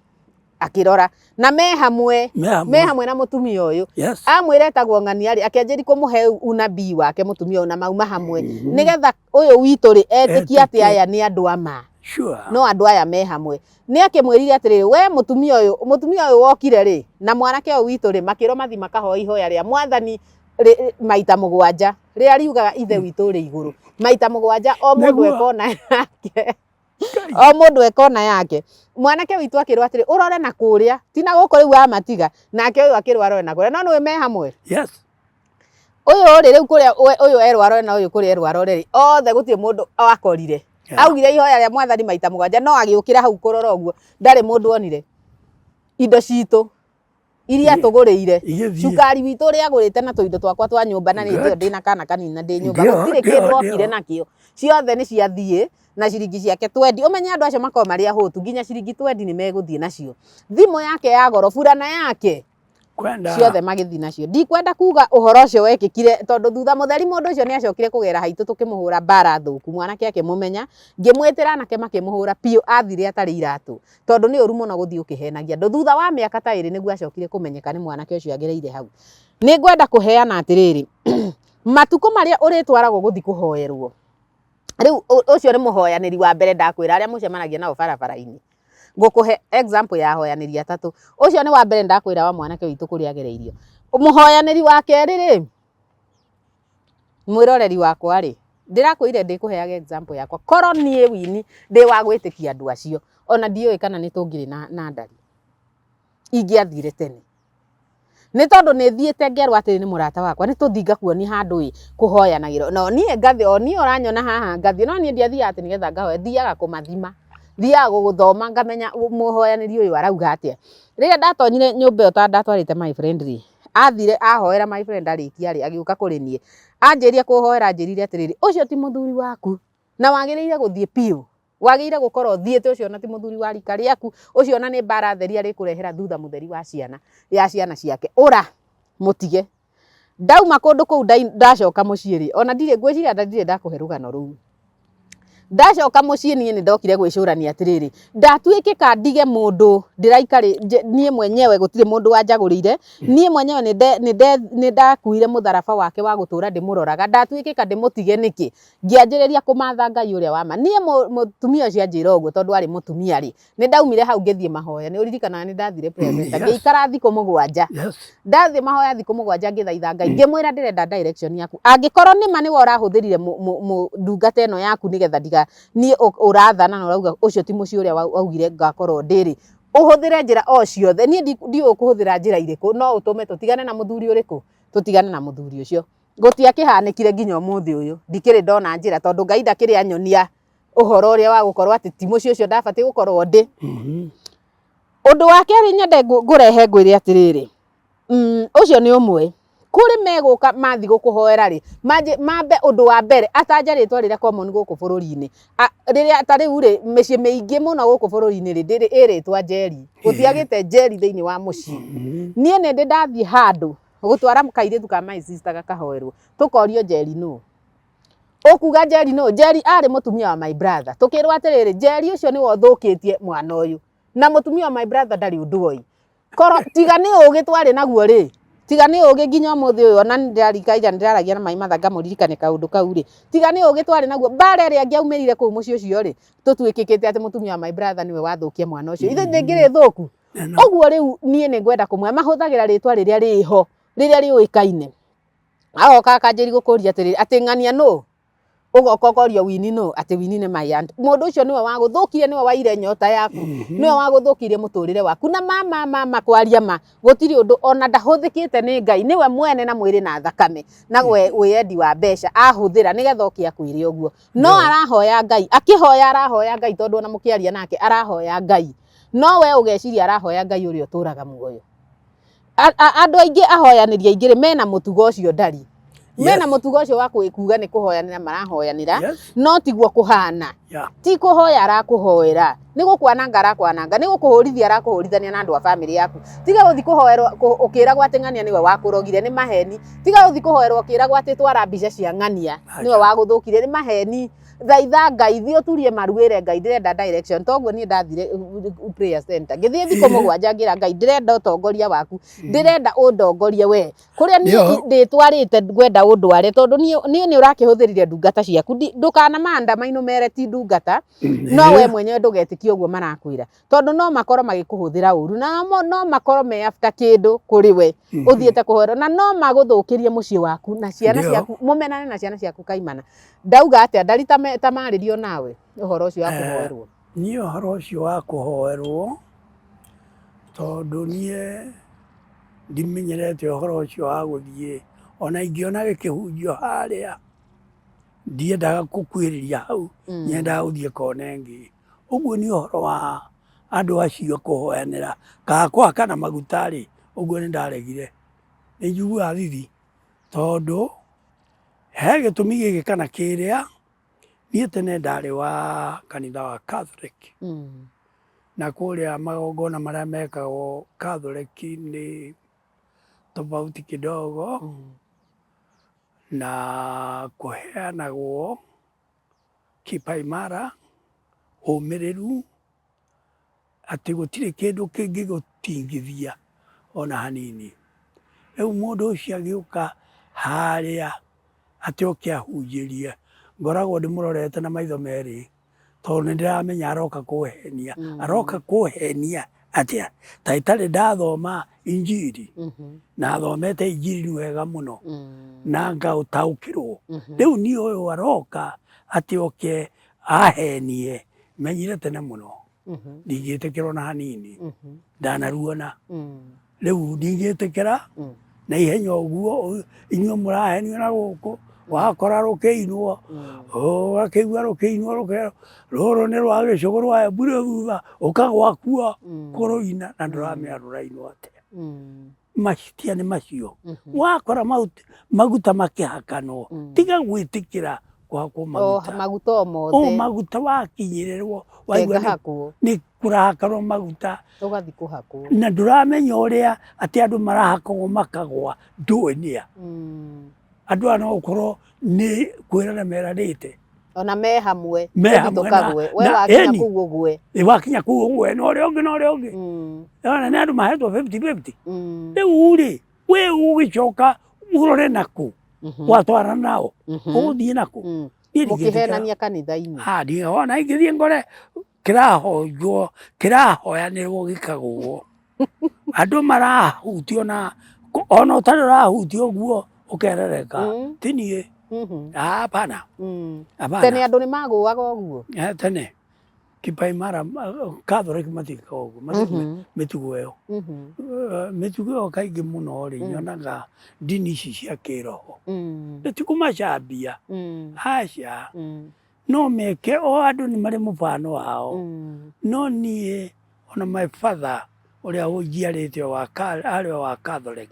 Akĩrora na me hamwe, Me hamwe. me hamwe na mũtumia ũyũ. Amwĩra etagwo ng'ania rĩ, akĩanjĩria kũmũhe unabii wake mũtumia ũyũ na mauma hamwe. Nĩgetha ũyũ witũ rĩ, etĩkie atĩ Etĩkie. aya nĩ andũ a ma. No andũ aya me hamwe. Nĩ akĩmwĩrire atĩrĩrĩ, we mũtumia ũyũ, mũtumia ũyũ wokire rĩ, na mwanake ũyũ witũ rĩ, makĩrwo mathiĩ makahoe ihoya rĩa mwathani maita mũgwanja, rĩrĩa riugaga ithe witũ ũrĩ igũrũ. Maita mũgwanja, o mũndũ ekona yake. O mũndũ ekona yake. Mwanake witũ akĩrwo atĩrĩ, ũrore na kũrĩa, ti na gũkũ rĩu wamatiga. Nake ũyũ akĩrwo arore na kũrĩa. No nĩũĩ me hamwe? Ũyũ rĩ, rĩu kũrĩa, ũyũ erwo arore na ũyũ kũrĩa erwo arore rĩ, othe gũtirĩ mũndũ akorire. Augire ihoya rĩa mwathani maita mũgwanja, no agĩũkĩra hau kũrora ũguo, ndarĩ mũndũ onire. Indo citũ iria tũgũrĩire, cukari witũ ũrĩa agũrĩte na tũindo twakwa twa nyũmba, na nĩ ndĩ na kana kanini na ndĩ nyũmba, gũtirĩ kĩndũ okire nakĩo, ciothe nĩ ciathiĩ na ciringi ciake twendi. Ũmenye andũ acio makoragwo marĩ ahũtu, nginya ciringi twendi nĩ megũthiĩ nacio. Thimũ yake ya goro, burana yake, ciothe magĩthiĩ nacio. Ndikwenda kuga ũhoro ũcio wekĩkire tondũ thutha mũtheri mũndũ ũcio nĩ acokire kũgera haitũ tũkĩmũhũra mbara thũku, mwanake akĩmũmenya, ngĩmwĩtĩra anake makĩmũhũra biũ, athire atarĩ iratũ. Tondũ nĩ ũru mũno gũthiĩ ũkĩhenagia andũ. Thutha wa mĩaka ta ĩrĩ nĩguo acokire kũmenyeka nĩ mwanake ũcio agereire hau. Nĩ ngwenda kũheana atĩrĩrĩ, matukũ marĩa ũrĩtwaragwo gũthiĩ kũhoerwo, rĩu ũcio nĩ mũhoyanĩri wa mbere ndakwĩra, arĩa mũcemanagia nao barabara-inĩ. Ngũkũhe example ya ahoyanĩri atatũ. Ũcio nĩ wa mbere ndakwĩra wa mwanake witũ kũrĩa agereirio. Mũhoyanĩri wa kerĩ rĩ, mwĩroreri wakwa rĩ, ndĩrakwĩrire ndĩkũheaga example yakwa. Korwo niĩ wini ndĩ wa gwĩtĩkia andũ acio, ona ndiũĩ kana nĩ tũngĩrĩ na ndari. Ingĩathire tene. Nĩ tondũ nĩ thiĩte ngerwo atĩrĩ nĩ mũrata wakwa, nĩ tũthiĩ ngakuonia handũ ĩ kũhoyanagĩrwo. No niĩ ngathiĩ, o niĩ ũranyona haha ngathiĩ, no niĩ ndiathiaga atĩ nĩgetha ngahoe, thiaga kũmathima. Thiaga gũthoma ngamenya mũhoyanĩri ũyũ arauga atĩa. Rĩrĩa ndatonyire nyũmba ĩyo ta ndatwarĩte my friend rĩ, athire ahoera my friend arĩkia rĩ, agĩũka kũrĩ niĩ. Anjĩria kũhoera anjĩrire atĩrĩrĩ, ũcio ti mũthuri waku na wagĩrĩire gũthiĩ biũ. Wagĩrĩire gũkorwo ũthiĩte, ũcio ona ti mũthuri wa rika rĩaku, ũcio ona nĩ mbara theri arĩkũrehera thutha mũtheri wa ciana, ya ciana ciake. Ũra mũtige. Ndauma kũndũ kũu ndacoka mũciĩ rĩ, ona ndirĩ ngwĩciria ndirĩ ndakũhe rũgano rũu. Ndacoka mũciĩ niĩ nĩ ndokire gwĩcũrania atĩrĩrĩ, ndatuĩkĩka ndige mũndũ ndĩraikarĩ niĩ mwenyewe gũtirĩ mũndũ wanjagũrĩire, niĩ mwenyewe nĩ ndakuire mũtharaba wake wa gũtũra ndĩmũroraga, ndatuĩkĩka ndĩmũtige nĩkĩ? Ngĩanjĩrĩria kũmatha Ngai ũrĩa wa ma. Niĩ mũtumia ũcio anjĩra ũguo tondũ arĩ mũtumia rĩ, nĩ ndaumire hau ngĩthiĩ mahoya. Nĩ ũririkanaga nĩ ndathire prayer center, ngĩikara thikũ 7. Ndathiĩ mahoya thikũ 7 ngĩthaitha Ngai, ngĩmwĩra ndĩrenda direction yaku. Angĩkorwo nĩ ma nĩwe ũrahũthĩrire ndungata ĩno yaku nĩgetha ndiga niĩ ũrathana na ũrauga ũcio ti mũciĩ ũrĩa waugire ngakorwo ndĩ rĩ, ũhũthĩre njĩra o ciothe. Niĩ ndiũĩ ũkũhũthĩra njĩra irĩkũ, no ũtũme tũtigane na mũthuri ũrĩkũ? Tũtigane na mũthuri ũcio. Gũtiakĩhanĩkire nginya ũmũthĩ ũyũ, ndikĩrĩ ndona njĩra tondũ Ngai ndakĩrĩ anyonia ũhoro ũrĩa wa gũkorwo atĩ ti mũciĩ ũcio ndabatiĩ gũkorwo ndĩ. Ũndũ wa kerĩ nyende ngũrehe ngwĩre atĩrĩrĩ, ũcio nĩ ũmwe. Kũrĩ megũka mathiĩ gũkũhoera rĩ, mambe ũndũ wa mbere atanja rĩtwa rĩrĩa common gũkũ bũrũri-inĩ. Rĩrĩa ta rĩu rĩ, mĩciĩ mĩingĩ mũno gũkũ bũrũri-inĩ rĩ, ndĩrĩ ĩ rĩtwa Njeri. Gũtiagĩte Njeri thĩinĩ wa mũciĩ. Niĩ nĩ ndĩ ndathiĩ handũ gũtwara kairĩtu ka my sister gakahoerwo, tũkorio Njeri nũ. Ũkuga Njeri nũ? Njeri arĩ mũtumia wa my brother. Tũkĩrwo atĩrĩrĩ, Njeri ũcio nĩwe ũthũkĩtie mwana ũyũ. Na mũtumia wa my brother ndarĩ ũndũ oĩ. Korwo tiga nĩ ũgĩ twarĩ naguo rĩ, tiga nĩ ũgĩ nginya ũmũthĩ ũyũ ona nĩndĩrarika nĩndĩraragia na Maĩ Martha ngamũririkania kaũndũ kau rĩ, tiga nĩ ũgĩ twarĩ naguo, mbara ĩrĩa ĩngĩaumĩrire kũu mũciĩ ũcio rĩ, tũtuĩkĩkĩte atĩ mũtumia wa my brother nĩwe wathũkia mwana ũcio. Ithe ndĩngĩrĩ thũku? Ũguo rĩu niĩ nĩ ngwenda kũmwĩra mahũthagĩra rĩtwa rĩrĩa rĩho, rĩrĩa rĩũĩkaine. Agoka akanjĩria gũkũria atĩrĩrĩ, atĩ ng'ania nũ? Ũgoka ũkorio Winnie nũ? Atĩ Winnie nĩ my aunt. Mũndũ ũcio nĩwe wagũthũkirie, nĩwe waire nyota yaku, nĩwe wagũthũkirie mũtũrĩre waku. Na ma ma ma kwaria ma, gũtirĩ ũndũ ona ndahũthĩkĩte nĩ Ngai, nĩwe mwene na mwĩrĩ na thakame na wĩyendi wa mbeca ahũthĩra nĩgetha oke akwĩre ũguo. No arahoya Ngai, akĩhoya arahoya Ngai tondũ ona mũkĩaria nake arahoya Ngai. No we ũgeciria arahoya Ngai ũrĩa ũtũraga muoyo. Andũ aingĩ ahoyanĩri aingĩ rĩ, mena mũtugo ũcio ndari. Mena mũtugo ũcio wa kuga nĩ kũhoyanĩra marahoyanĩra, no tiguo kũhana. Ti kũhoya arakũhoera, nĩ gũkwananga arakwananga, nĩ gũkũhũrithia arakũhũrithania na andũ a bamĩrĩ yaku. Tiga gũthiĩ kũhoerwo ũkĩragwo atĩ ng'ania nĩwe wakũrogire, nĩ maheni. Tiga gũthiĩ kũhoerwo ũkĩragwo atĩ twara mbica cia ng'ania nĩwe wagũthũkirie, nĩ maheni. Thaitha Ngai, thiĩ ũturie maru wĩre Ngai ndĩrenda direction. Toguo niĩ ndathire prayer center, ngĩthiĩ thikũ 7 ngĩra Ngai ndĩrenda ũtongoria waku, ndĩrenda ũndongorie we kũrĩa niĩ ndĩtwarĩte, ngwenda ũndware tondũ niĩ nĩ ũrakĩhũthĩrire ndungata ciaku. Ndũkanamandamainũ mere ti ndungata, no we mwenyewe ndũgetĩkie ũguo marakwĩra, tondũ no makorwo magĩkũhũthĩra ũru, na no makorwo me after kĩndũ kũrĩ we ũthiĩte kũhoerwo, na no magũthũkĩrie mũciĩ waku na ciana ciaku, mũmenane na ciana ciaku kaimana. Ndauga atĩa ndari ta marĩrio nawe ũhoro ũcio wa kũhoerwo? Niĩ ũhoro ũcio wa kũhoerwo, tondũ niĩ ndimenyerete ũhoro ũcio wa gũthiĩ, ona ingĩona gĩkĩhunjio harĩa, ndiendaga gũkuhĩrĩria hau, nyendaga gũthiĩ kona ĩngĩ. Ũguo nĩ ũhoro wa andũ acio kũhoyanĩra kana kũhakana maguta rĩ, ũguo nĩ ndaregire. Nĩ njiguaga thithi tondũ he gĩtũmi gĩkĩ kana kĩrĩa, niĩ tene ndarĩ wa kanitha wa Catholic. Na kũrĩa magongona marĩa mekagwo Catholic nĩ tofauti kidogo, na kũheanagwo kipaimara, ũmĩrĩru, atĩ gũtirĩ kĩndũ kĩngĩgũtingithia ona hanini. Rĩu mũndũ ũcio agĩũka harĩa atĩ oke ahunjĩrie, ngoragwo ndĩmũrorete na maitho merĩ, tondũ nĩ ndĩramenya aroka kũhenia. Aroka kũhenia atĩa? Ta itarĩ ndathoma injiri, na thomete injiri wega mũno, na ngaũtaũkĩrwo. Rĩu niĩ ũyũ aroka atĩ oke ahenie, menyire tene mũno. Ndingĩtĩkĩra ona hanini. Ndanaruona. Rĩu ndingĩtĩkĩra na ihenya ũguo, inyuĩ mũrahenio na gũkũ, Wakora rũkĩinwo, ũgakĩigua rũkĩinwo rũkerwo rũrũ nĩ rwa gĩcũgũ rwa Embu thutha, ũkagwa kuo kũrũina na ndũramenya rũrainwo atĩa. Macitia nĩ macio. Wakora maguta makĩhakanwo, tiga gwĩtĩkĩra kũhakwo O maguta. maguta o O mothe. maguta wakinyĩrĩrwo waigua Ngahakwo. nĩ kũrahakanwo maguta Ũgathiĩ kũhakwo. Na ndũramenya ũrĩa atĩ andũ marahakagwo makagwa, ndũĩ nĩa. Andũ aya no gũkorwo nĩ kwĩrana meranĩte. Ona me hamwe. Me Ũthiĩ hamwe na- tũkagwe. We na- wakinya ĩni. kũu ũgwe. Ĩ wakinya kũu ũgwe na ũrĩa ũngĩ na ũrĩa ũngĩ. Ona nĩ andũ mahetwo 50-50. Rĩu rĩ, we ũgĩcoka ũrore nakũ watwara nao, ũgũthiĩ nakũ? Niĩ ndingĩtĩkĩra. Mũkĩhenania kanitha-inĩ. Ah, ona ingĩthiĩ ngore kĩrahonjwo, kĩrahoyanĩrwo gĩkagũo, andũ marahutio na ona ũtarĩ ũrahutio ũguo ũkerereka, ti niĩ. Hapana. Hapana. Tene andũ nĩ magũaga ũguo. Eh, tene kipaimara Catholic matiĩkaga ũguo, matirĩ mĩtugo ĩyo. Mĩtugo ĩyo kaingĩ mũno rĩ, nyonaga ndini ici cia kĩroho, ti kũmacambia, aca, no meke o andũ nĩ marĩ mũbano wao. No niĩ ona my father ũrĩa ũnjiarĩte wa arĩ o wa Catholic,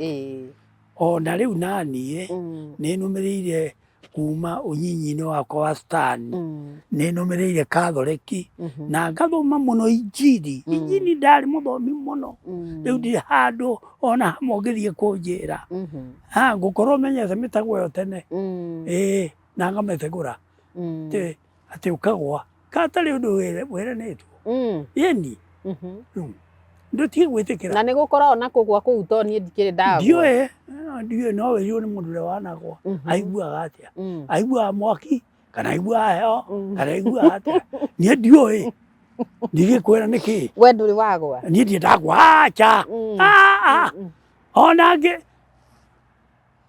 ona rĩu naniĩ nĩ nũmĩrĩire kuma ũnyinyi-inĩ wakwa wa stani, nĩ nũmĩrĩire Catholic na ngathoma mũno injiri. Injiri ndarĩ mũthomi mũno, rĩu ndirĩ handũ ona hamwe ũngĩthiĩ kũnjĩra. Ah, ngũkorwo menyete mĩtego ĩyo tene, ĩĩ, na ngamĩtegũra atĩ ũkagwa katarĩ ũndũ wĩranĩtwo. Ĩni ndũtige gwĩtĩkĩra. Na nĩ gũkoragwo na kũgwa kũu to niĩ ndikĩrĩ ndagwa. Ndiũĩ, ndiũĩ, no wĩrirwo nĩ mũndũ ũrĩa wanagwa aiguaga atĩa, aiguaga mwaki kana aiguaga heho kana aiguaga atĩa, niĩ ndiũĩ, ndigĩkwĩra nĩkĩ. We ndũrĩ wagwa? Niĩ ndirĩ ndagwa, aca. Ona ngĩ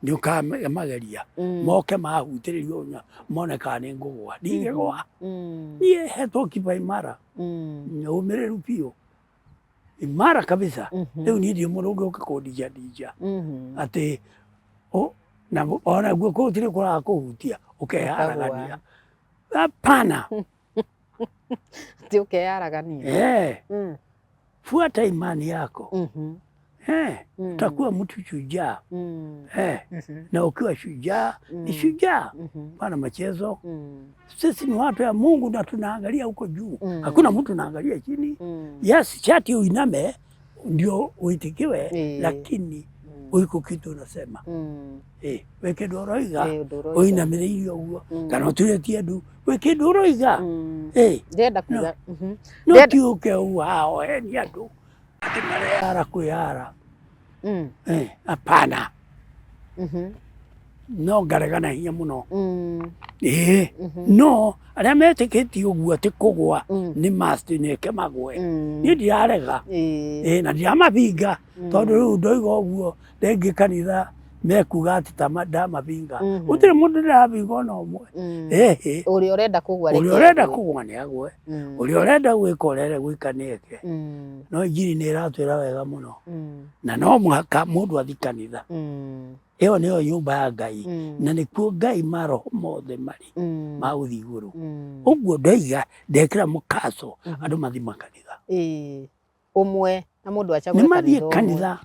nĩ ũkamageria moke mahutĩrĩrio ũnya mone kana nĩ ngũgwa, ndingĩgwa. Niĩ hetwo kipaimara, ũmĩrĩru biũ, imara kabisa. Rĩu niĩ ndirĩ mũndũ ũngĩũka kũndija ndija atĩ na ona guoko gũtirĩ kũraga kũhutia ũkeharagania, hapana. Atĩ ũkeyaragania. Eh, fuata imani yako. Eh, utakuwa mtu shujaa. Eh, na ukiwa shujaa ni shujaa, pana machezo. Sisi ni watu ya Mungu na tunaangalia huko juu, hakuna mtu naangalia chini. Yes, chati uiname ndio uitikiwe, lakini uiko kitu unasema. Eh, we kĩndũ ũroiga, Eh, ũndũ ũroiga. ũinamĩrĩire ũguo kana ũturĩtie ndu, wĩ kĩndũ ũroiga. Eh, Ndĩrenda kuga. No Ndĩrenda- ti ũke ũguo haha ũhenie andũ atĩ mareyara kwĩyara. Eh, hapana. No ngarega na hinya mũno. Ĩĩ, no arĩa metĩkĩtie ũguo atĩ kũgwa nĩ must nĩke magwe, niĩ ndirarega. Ĩĩ, na ndiramabinga, tondũ rĩu ndoiga ũguo rĩngĩ kanitha mekuga atĩ ta ndamabinga. Gũtirĩ mũndũ ndĩrabinga ona ũmwe. Ĩhĩ. Ũrĩa ũrenda kũgwa ũrĩa reke ũrenda agwe. Kũgwa nĩ agwe, ũrĩa ũrenda gwĩka ũrĩa gwĩka nĩ eke. No injiri nĩ ĩratwĩra wega mũno, na no mũhaka mũndũ athiĩ kanitha. Ĩyo nĩyo nyũmba ya Ngai, na nĩkuo Ngai maroho mothe marĩ ma gũthiĩ igũrũ. Ũguo ndoiga ndekĩra mũkaco andũ mathiĩ makanitha. Ĩĩ. Ũmwe na mũndũ acagũre Nĩ mathiĩ kanitha ũmwe. Kanitha,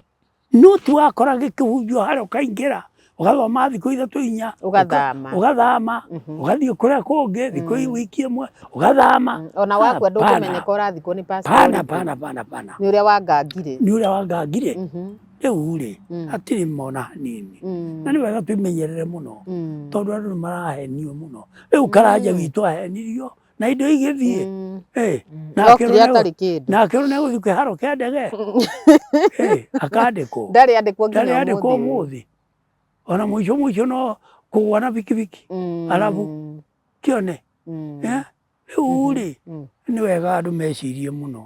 no ti wakora gĩkĩhunjio harĩa ũkaingĩra ũgathoma thikũ 3 4, Ũgathama. Ũgathama ũgathiĩ kũrĩa kũngĩ thikũ wiki ĩmwe ũgathama. Ona wakua Hapana. ndũkũmenyeka ũrathikwo nĩ pastor Pana ũrĩkũ. pana pana pana. Nĩ ũrĩa wangangire. Nĩ ũrĩa wangangire. Rĩu rĩ, hatirĩ mona hanini, na nĩ wega twĩmenyerere mũno, tondũ andũ nĩ marahenio mũno. Rĩu Karanja witũ ahenirio na indo igĩthiĩ. Eh, na Okire akĩrwo atarĩ kĩndũ. Na akĩrwo nĩ egũthiĩ kĩharo kĩa ndege. Eh, akandĩkwo. Ndarĩ andĩkwo Ndarĩ nginya andĩkwo ũmũthĩ. Ũmũthĩ ona mũico mũico no kũgwa na bikibiki, arabu kĩone. Eh, rĩu rĩ, nĩ wega andũ mecirie mũno.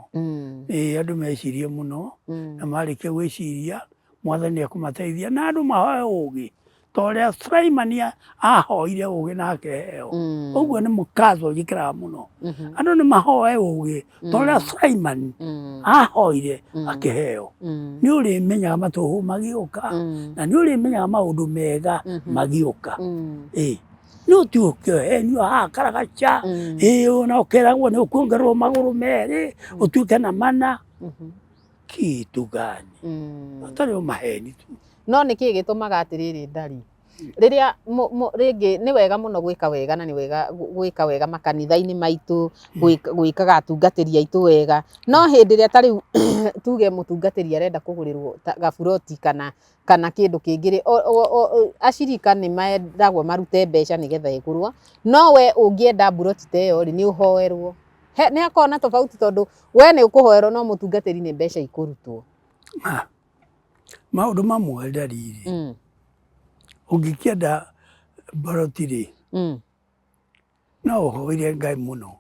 Ĩĩ, andũ mecirie mũno, na marĩkia gwĩciria Mwathani ekũmateithia, na andũ mahoe ũgĩ ta ũrĩa Sulaimani ahoire ũgĩ na akĩheo. Ũguo nĩ mũkazo njĩkĩraga mũno, andũ nĩ mahoe ũgĩ ta ũrĩa Sulaimani ahoire akĩheo. Nĩ ũrĩmenyaga matũhũ magĩũka, na nĩ ũrĩmenyaga maũndũ mega magĩũka. Ĩĩ. No ti ũkĩhenio haha karagaca, ĩĩ ona ũkeragwo nĩ ũkuongererwo magũrũ merĩ ũtuĩke na mana. Kitu gani? Atarĩ o maheni tu. No nĩ kĩĩ gĩtũmaga atĩrĩrĩ ndari rĩrĩa rĩngĩ nĩ wega mũno gwĩka wega na nĩ wega gwĩka wega makanitha-inĩ maitũ, gwĩkaga atungatĩri aitũ wega, no hĩndĩ ĩrĩa ta rĩu tuge mũtungatĩri arenda kũgũrĩrwo gaburoti kana kĩndũ kĩngĩ rĩ, acirika nĩ mendagwo marute mbeca nĩgetha ĩgũrwo, no we ũngĩenda mburoti ta ĩyo rĩ, nĩ ũhoerwo. Nĩ hakoragwo na tofauti tondũ we nĩ ũkũhoerwo no mũtungatĩri nĩ mbeca ikũrutwo. Ah, maũndũ mamwe ndariri ũngĩkĩenda mburoti rĩ, no ũhoire Ngai mũno.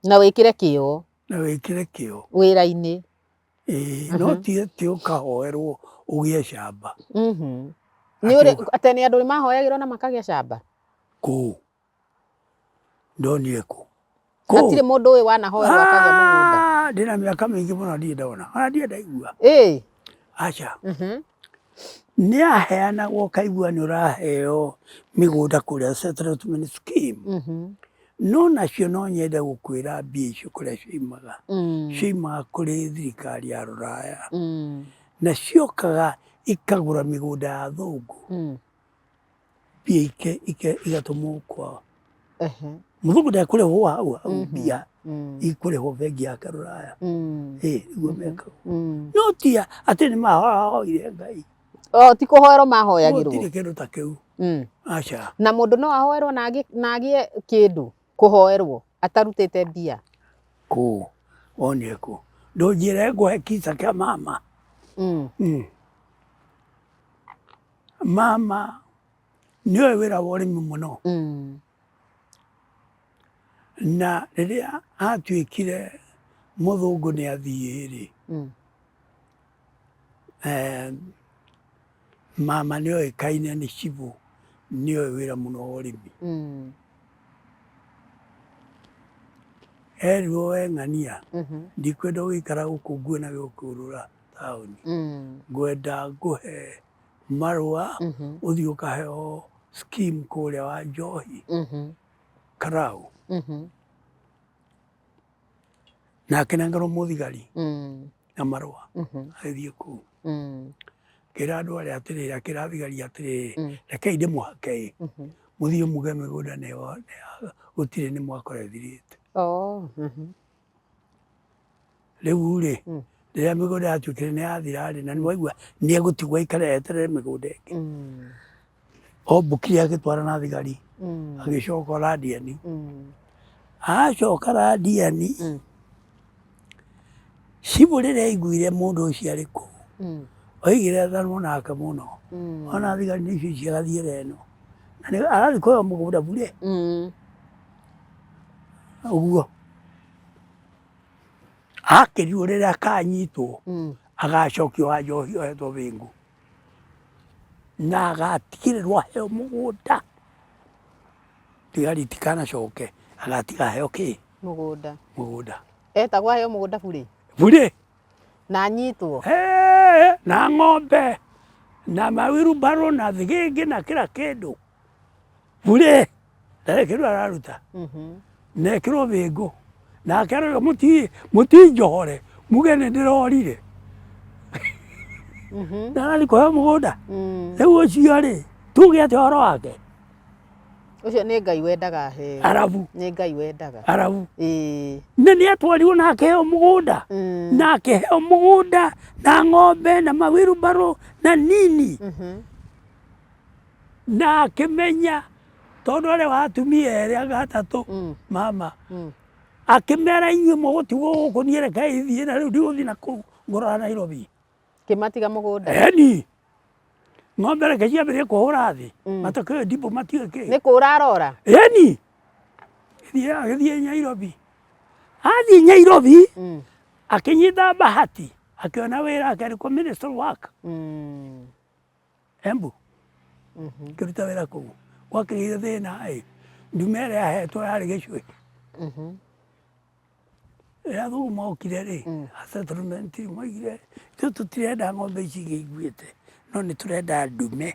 Na wĩkĩre kĩo. Na wĩkĩre kĩo. Wĩra-inĩ. Ĩĩ, no ti atĩ ũkahoerwo ũgĩe camba. Nĩ ũrĩ, tene andũ nĩ mahoyagĩrwo na makagĩa camba? Kũ? Ndonire kũ? Hatirĩ mũndũ ũyũ wanahoerwo akagĩa mũgũnda. Ah, ndĩna mĩaka mĩingĩ mũno ndirĩ ndona. Ona ndirĩ ndaigua. Ĩĩ. Aca. Nĩ aheanagwo ũkaigua nĩ ũraheo mĩgũnda kũrĩa settlement scheme. No nacio no nyende gũkwĩra mbia icio kũrĩa cioimaga. Cioimaga kũrĩ thirikari ya rũraya. Na ciokaga ikagũra mĩgũnda ya athũngũ. Mbia igatũmwo kwao. Mũthũngũ ndekũrĩhwo hau hau mbia ikũrĩhwo bengi yake rũraya. Ĩĩ nĩguo mekaga. No ti atĩ nĩ mahoire Ngai. O ti kũhoerwo mahoyagĩrwo. Gũtirĩ kĩndũ ta kĩu. Aca. Na mũndũ no ahoerwo na agĩe kĩndũ kũhoerwo atarutĩte mbia. Kũ? Wonire kũ? Ndũnjĩre ngũhe kisa kĩa mama. Mama nĩoĩ wĩra wa ũrĩmi mũno. Na rĩrĩa atuĩkire mũthũngũ nĩ athiĩ rĩ, mama nĩoĩkaine nĩ cibũ, nĩoĩ wĩra mũno wa ũrĩmi. Erirwo we ng'ania, ndikwenda ũgĩikara gũkũ nguona gĩgũkĩũrũra taũni. Ngwenda ngũhe marũa ũthiĩ ũkaheo scheme kũrĩa wa njohi Karau. Na akĩnengerwo mũthigari na marũa agĩthiĩ kũu. Akĩra andũ arĩa atĩrĩrĩ, akĩra thigari atĩrĩrĩ, rekei ndĩmũhake ĩ, mũthiĩ muge mĩgũnda nĩ gũtirĩ nĩ mwakora ĩthirĩte. Rĩu rĩ, rĩrĩa mĩgũnda yatuĩkire nĩ yathira rĩ, na nĩ waigua nĩ egũtigwo aikare eterere mĩgũnda ĩngĩ. Ombũkire agĩtwara na thigari, agĩcoka Radiani. Acoka Radiani, cibũ rĩrĩa aiguire mũndũ ũcio arĩ kũu, oigire ethanwo nake mũno. Ona thigari nĩcio ici agathiĩra ĩno. Na nĩ arathiĩ kũheo mũgũnda bure. Ũguo. Akĩrirwo rĩrĩa akanyitwo, agacokio wa njohi ohetwo bĩngũ. Na agatigĩrĩrwo aheo mũgũnda. Thigari itikanacoke, agatiga aheo kĩ? Mũgũnda. Mũgũnda. Etagwo aheo mũgũnda bure? Bure. Na anyitwo? Na ng'ombe, na mawirubaro, na thĩgĩngĩ, na kila kĩndũ. Bure. Ndarĩ kĩndũ araruta. Na ekĩrwo bĩngũ. Nake aroiga mũtinjohore, muge nĩ ndĩrorire. Na arathiĩ kũheo mũgũnda. Rĩu ũcio rĩ, tuge atĩa ũhoro wake? Ũcio nĩ Ngai wendaga aheo. Arabu. Nĩ Ngai wendaga. Arabu. Ĩĩ. Na nĩ atwarirwo na akĩheo mũgũnda. Na akĩheo mũgũnda na ng'ombe na mawirubaro na nini. Na akĩmenya tondũ arĩ wa atumia erĩ anga atatũ mama. Akĩmera inyuĩ mũgũtigwo gũkũ niĩ rekei thiĩ na rĩu ndigũthiĩ na kũu ngũrora Nairobi. Kĩmatiga mũgũnda. Eni. Ng'ombe reke ciambĩrĩrie kũhũra thĩ. Matakĩũĩ ndibũ matiũĩ kĩ. Nĩ kũra arora? Eni. Agĩthiĩ Nairobi. Athiĩ Nairobi, akĩnyita bahati, akĩona wĩra akĩandĩkwo Ministry of Work. Embu. Akĩruta wĩra kũu. Gwakĩgĩire thĩna ĩ, ndume ĩrĩa ahetwo yarĩ gĩcũhĩ. Rĩrĩa athũngũ mokire rĩ, a settlement moigire ithuĩ tũtirenda ng'ombe ici ingĩ iguĩte, no nĩ tũrenda ndume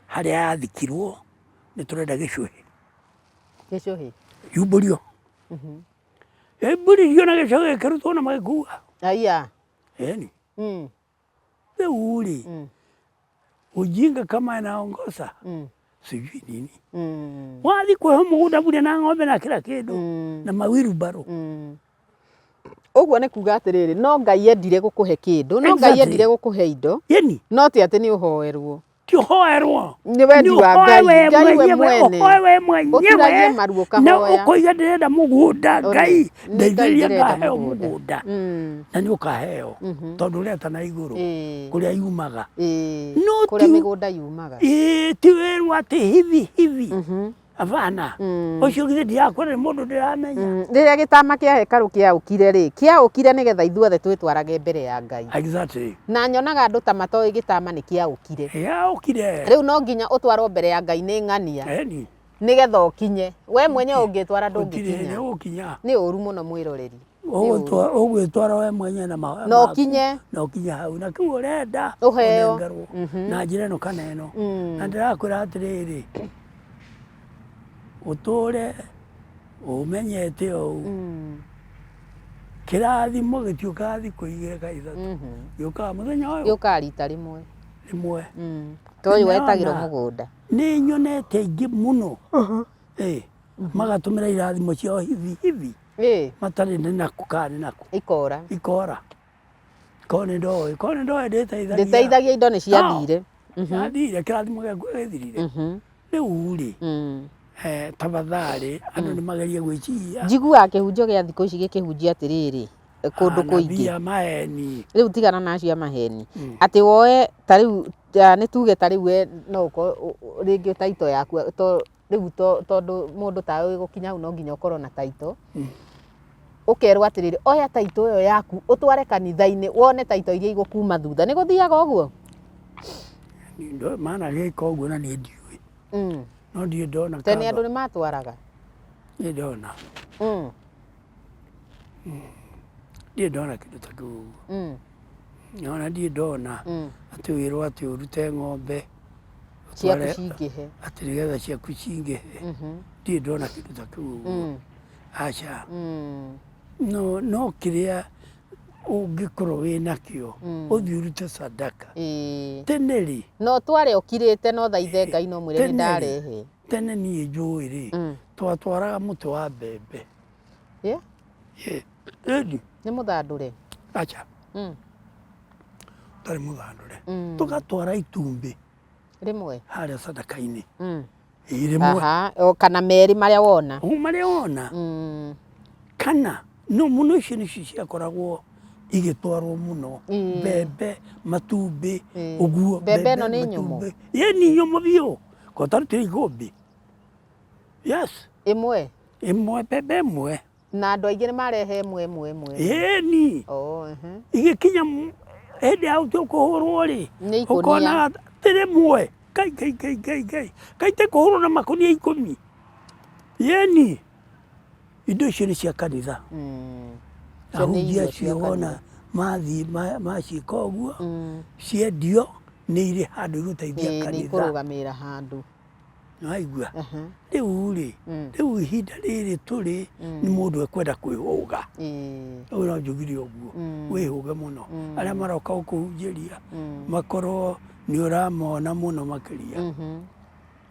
harĩa yathikirwo. Nĩ tũrenda gĩcũhĩ. Gĩcũhĩ. Yumbũrio. Ĩmbũririo na gĩcũhĩ gĩkĩrutwo na magĩkua. Aya. Ĩni. Rĩu rĩ, ujinga kama inaongoza sijui nini. Wathi kwĩho mũgũnda bure na ng'ombe na kila kĩndũ na mawirubaro. Ũguo nĩ kuga atĩrĩrĩ, no Ngai endire gũkũhe kĩndũ, no Ngai endire gũkũhe indo, Ĩni. no ti atĩ nĩ ũhoerwo. Ti ũhoerwo. Nĩ wendi wa Nĩ Ngai, ũhoe Ngai we mwenyewe, mwene. ũhoe we mwenyewe. Ũturagie maru Na ũkahoya. ũkoiga ndĩrenda mũgũnda, Ũrĩ, Ngai nĩ Ngai ndeithĩrĩria ndĩrenda ngaheo mũgũnda. mũgũnda. Na nĩ ũkaheo tondũ ũreta na igũrũ kũrĩa yumaga. No Kũrĩa ti mĩgũnda yumaga. Ĩĩ, ti wĩrwo atĩ hivi hivi. Hapana. Ũcio githĩ ndirakwĩra nĩ mũndũ ndĩramenya. Rĩrĩa gĩtama kĩa hekarũ kĩaũkire rĩ, kĩaũkire nĩgetha ithuothe twĩtwarage mbere ya Ngai. Exactly. Na nyonaga andũ ta matoĩ gĩtama nĩ kĩaũkire. Gĩaũkire. Rĩu no nginya ũtwarwo mbere ya Ngai nĩ ng'ania. Ĩni. Nĩgetha ũkinye. We mwenyewe ũngĩtwara Gũtirĩ ndũngĩkinya. hĩndĩ ũgũkinya. Nĩ ũru mũno mwĩroreri. Nĩ ũru. Ũgwĩtwara we mwenyewe na mahoya Na maku. ũkinye. Na ũkinye hau. Na kĩu ũrenda Ũheo. ũnengerwo. Na njĩra ĩno kana ĩno. Na ndĩrakwĩra atĩrĩrĩ, ũtũre ũmenyete ũũ. Kĩrathimo gĩtiũkaga thikũ igĩrĩ kana ithatũ. Gĩũkaga mũthenya ũyũ. Gĩũkaga rita rĩmwe. Rĩmwe. Ta ũyũ wetagĩrwo Nĩndĩrona. mũgũnda. Nĩ nyonete aingĩ mũno. Magatũmĩra irathimo ciao hivi hivi. Matarĩ nĩ nakũ kana nĩ nakũ. Ikora. Ikora. Korwo nĩ ndoĩ, korwo nĩ ndoĩ ndĩteithagia. Ndĩteithagia indo nĩ ciathire. Ciathire, kĩrathimo gĩaku gĩthirire. Rĩu rĩ, tafadhali andũ nĩ magerie gwĩciria. Njiguaga kĩhunjio gĩa thikũ ici gĩkĩhunjia atĩrĩrĩ, kũndũ kũingĩ. Anabii a maheni. Rĩu tigana na acio a maheni. Atĩ woe ta rĩu, nĩ tuge ta rĩu we no ũkorwo rĩngĩ taito yaku, rĩu tondũ mũndũ tawe wĩ gũkinya hau no nginya ũkorwo na taito. Ũkerwo atĩrĩrĩ, oya taito ĩyo yaku ũtware kanitha-inĩ wone taito iria igũkuma thutha. Nĩ gũthiaga ũguo? Mana gĩka ũguo na niĩ ndiũĩ. No ndirĩ ndona Tene andũ nĩ matwaraga? Ndirĩ ndona. Ndirĩ ndona kĩndũ ta kĩu ũguo. Ona ndirĩ ndona atĩ wĩrwo atĩ ũrute ng'ombe Ciaku cingĩhe. Atĩ nĩgetha ciaku cingĩhe. Ndirĩ ndona kĩndũ ta kĩu ũguo. Aca. No, no kĩrĩa ũngĩkorwo wĩnakĩo, ũthiĩ ũrute sadaka. Tene rĩ. No tware ũkirĩte no thaithe Ngai no mwĩre nĩ Tene rĩ. ndarehe. Tene niĩ njũĩ rĩ, twatwaraga mũtĩ wa mbembe. Ĩni. Nĩ mũthandũre? Aca. Ũtarĩ mũthandũre. Tũgatwara itumbĩ. Rĩmwe? Harĩa sadaka-inĩ. Ĩĩ, rĩmwe. Aha, o kana merĩ marĩa wona. O marĩa wona. Kana no mũno icio nĩcio ciakoragwo igĩtwarwo mũno. Mbembe, matumbĩ, ũguo. Mbembe ĩno nĩ nyũmũ? Matumbĩ. Ĩĩ, nĩ nyũmũ biũ. Ko tarutire ikũmbĩ. Yes. Ĩmwe? Ĩmwe, mbembe ĩmwe. Na andũ aingĩ nĩ marehe ĩmwe, ĩmwe, ĩmwe. Ĩni. Oh, ehe. Igĩkinya hĩndĩ ya gũtua kũhũrwo rĩ, Nĩ ikũnia. ũkona atĩ rĩmwe. Kai, kai, kai, kai, kai. Kai te kũhũrwo na makũnia ikũmi. Ĩni. Indo icio nĩ cia kanitha. Icio nĩ Ahunjia irio acio cia wona kanitha. mathiĩ maciĩka ũguo, ciendio nĩ irĩ handũ igũteithia Ĩĩ, nĩ kanitha. ikũrũgamĩrĩra handũ. Nĩwaigua? Rĩu rĩ, rĩu ihinda rĩrĩ tũrĩ, nĩ mũndũ ekwenda kwĩhũga. Rĩu no njugire ũguo, wĩhũge mũno. Arĩa maroka gũkũhunjĩria, makorwo nĩ ũramona mũno makĩria.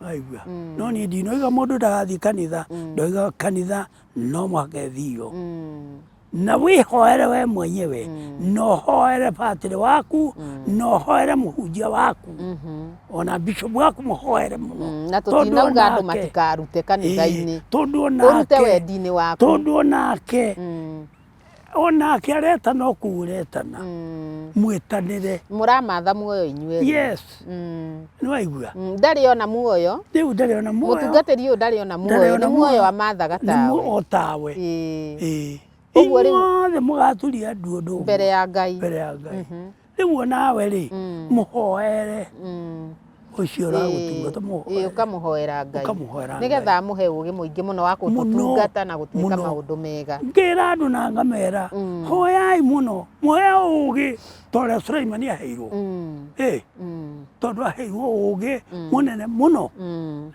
Waigua? No niĩ ndinoiga mũndũ ndagathiĩ kanitha, ndoiga kanitha no mũhaka ĩthio. Na wĩhoere we mwenyewe, na ũhoere batĩrĩ waku, na ũhoere mũhunjia waku, ona bishop waku mũhoere mũno. Na tũtinauga andũ matikarute kanitha-inĩ. Tondũ Ũrute onake, wendi-inĩ waku. Tondũ onake, onake aretana o kũu ũretana. Mwĩtanĩre. Mũramatha muoyo inyuĩ. Yes. Nĩwaigua? Ndarĩ ona muoyo. Rĩu ndarĩ ona muoyo. Mũtungatĩri ũyũ ndarĩ ona Ndarĩ muoyo. ona Nĩ muoyo muoyo. amathaga Nĩ tawe. o tawe. Ĩĩ. Ũguo rĩu Inyuothe mũgaturia ndu ũndũ ũmwe. Mbere ya Ngai. Mbere ya Ngai. Rĩu onawe rĩ, mũhoere. Ũcio ũragũtungata mũhoere. Ũkamũhoera Ngai. Ũkamũhoera Ngai. Nĩgetha amũhe ũgĩ mũingĩ mũno wa Mũno, gũtũtungata na gũtwĩka mũno. maũndũ mega. Ngĩra andũ na ngamera, hoyai mũno, muoya ũgĩ ta ũrĩa Suleimani aheirwo. Ĩ, tondũ aheirwo ũgĩ mũnene mũno.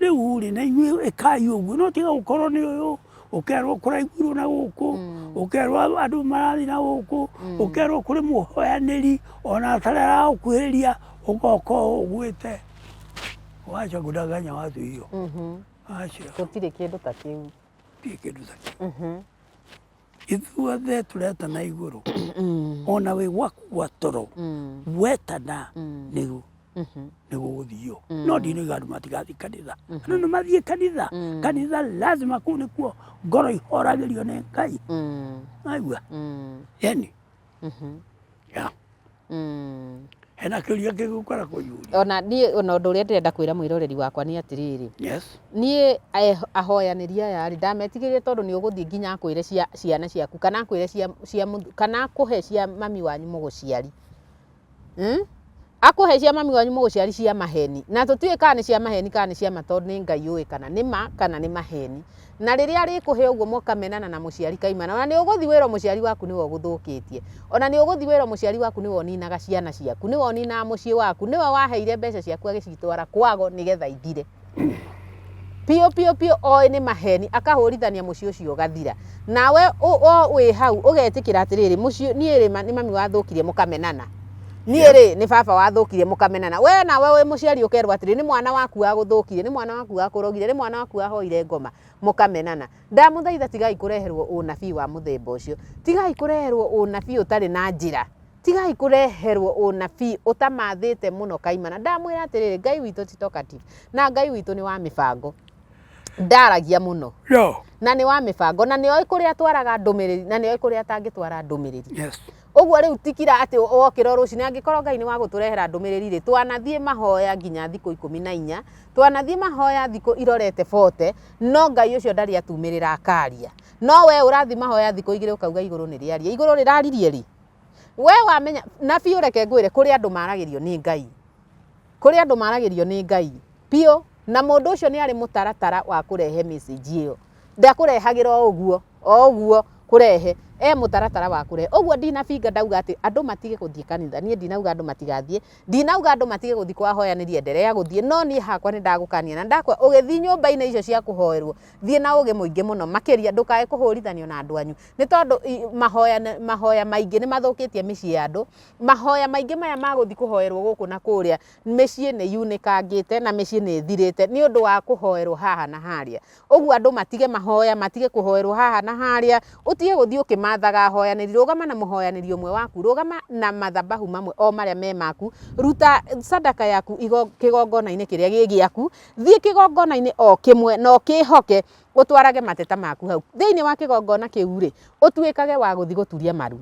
Rĩu rĩ, na inyuĩ ĩkai ũguo, no tiga gũkorwo nĩ ũyũ ũkerwo kũraiguirwo na gũkũ, ũkerwo andũ marathiĩ na gũkũ, ũkerwo kũrĩ mũhoyanĩri ona atarĩ aragũkuhĩrĩria, ũgoka ũgwĩte. Wacha kudanganya watu hiyo. Acha. Gũtirĩ kĩndũ ta kĩu. Gũtirĩ kĩndũ ta kĩu. Ithuothe tũretana igũrũ, ona wĩ gwaku gwa toro, wetana nĩguo nĩgũgũthio. No ndinoiga andũ matigathiĩ kanitha. Andũ nĩ mathiĩ kanitha. Kanitha lazima kũu nĩkuo ngoro ihoragĩrio nĩ Ngai. Waigua? Yani. Yeah. Hena kĩũria kĩngĩ ũkwenda kũnjũria? Ona niĩ, ona ũndũ ũrĩa ndĩrenda kwĩra mwĩroreri wakwa nĩ atĩrĩrĩ, Yes. Niĩ ahoyanĩri aya rĩ, ndametigĩrire tondũ nĩ ũgũthiĩ nginya akwĩre cia ciana ciaku, kana akwĩre cia kana akũhe cia mami wanyu mũgũciari. Akũhe cia mami wanyu mũgũciari cia maheni. Na tũtiũĩ kana nĩ cia maheni kana nĩ cia ma, tondũ nĩ Ngai ũĩ kana nĩ ma kana nĩ maheni. Na rĩrĩa arĩkũhe ũguo mũkamenana na mũciari kaimana, ona nĩ ũgũthiĩ wĩrwo mũciari waku nĩwe ũgũthũkĩtie. Ona nĩ ũgũthiĩ wĩrwo mũciari waku nĩwe ũninaga ciana ciaku, nĩwe ũninaga mũciĩ waku, nĩwe waheire mbeca ciaku agĩcitwara kwago nĩgetha ithire. Piũ piũ piũ oĩ nĩ maheni, akahũrithania mũciĩ ũcio ũgathira. Nawe o wĩ hau ũgetĩkĩra atĩrĩrĩ, mũciĩ niĩ rĩ nĩ mami wathũkirie mũkamenana. Niĩ rĩ nĩ baba wathũkirie mũkamenana. We nawe wĩ mũciari ũkerwo atĩrĩ, nĩ mwana waku wagũthũkirie, nĩ mwana waku wakũrogire, nĩ mwana waku wahoire ngoma, mũkamenana. Ndamũthaitha tigai kũreherwo ũnabii wa mũthemba ũcio. Tigai kũreherwo ũnabii ũtarĩ na njĩra. Tigai kũreherwo ũnabii ũtamathĩte mũno kaimana. Ndamwĩra atĩrĩrĩ, Ngai witũ ti talkative, na Ngai witũ nĩ wa mĩbango. Ndaragia mũno. No. Na nĩ wa mĩbango, na nĩoĩ kũrĩa atwaraga ndũmĩrĩri, na nĩoĩ kũrĩa atangĩtwara ndũmĩrĩri. Yes. Ũguo rĩu tikira atĩ wokĩra rũcinĩ, angĩkorwo Ngai nĩ wa gũtũrehera ndũmĩrĩri rĩ, twanathiĩ mahoya nginya thikũ 14, twanathiĩ mahoya thikũ irorete 40, no Ngai ũcio ndarĩ atumĩrĩra akaria. No we ũrathiĩ mahoya thikũ 2 ũkauga igũrũ nĩ rĩaria. Igũrũ rĩraririe rĩ? We wamenya, na biũ reke ngwĩre, kũrĩ andũ maragĩrio nĩ Ngai. Kũrĩ andũ maragĩrio nĩ Ngai. Biũ, na mũndũ ũcio nĩ arĩ mũtaratara wa kũrehe message ĩyo. Ndakũrehagĩra o ũguo, o ũguo kũrehe, e mũtaratara wa kũrehe. Ũguo ndinabinga ndauga atĩ andũ matige gũthiĩ kanitha. Niĩ ndinauga andũ matigathiĩ, ndinauga andũ matige gũthiĩ kwa ahoyanĩri, endelea gũthiĩ, no niĩ hakwa nĩ ndagũkania na ndakwa ũgĩthiĩ nyũmba-inĩ icio cia kũhoerwo, thiĩ na ũgĩ mũingĩ mũno makĩria, ndũkae kũhũrithanio na andũ anyu. Nĩ tondũ mahoya maingĩ nĩ mathũkĩtie mĩciĩ ya andũ. Mahoya maingĩ maya ma gũthiĩ kũhoerwo gũkũ na kũrĩa, mĩciĩ nĩ yunĩkangĩte na mĩciĩ nĩ ĩthirĩte nĩ ũndũ wa kũhoerwo haha na harĩa. Ũguo andũ matige mahoya, matige kũhoerwo haha na harĩa, ũtige gũthiĩ ũkĩmathaga ahoyanĩri. Rũgama na mũhoyanĩri ũmwe waku, rũgama na mathabahu mamwe o marĩa me maku, ruta sadaka yaku kĩgongona-inĩ kĩrĩa gĩ gĩaku, thiĩ kĩgongona-inĩ o kĩmwe na ũkĩhoke, ũtwarage mateta maku hau. Thĩinĩ wa kĩgongona kĩu rĩ, ũtuĩkage wa gũthiĩ gũturia maru.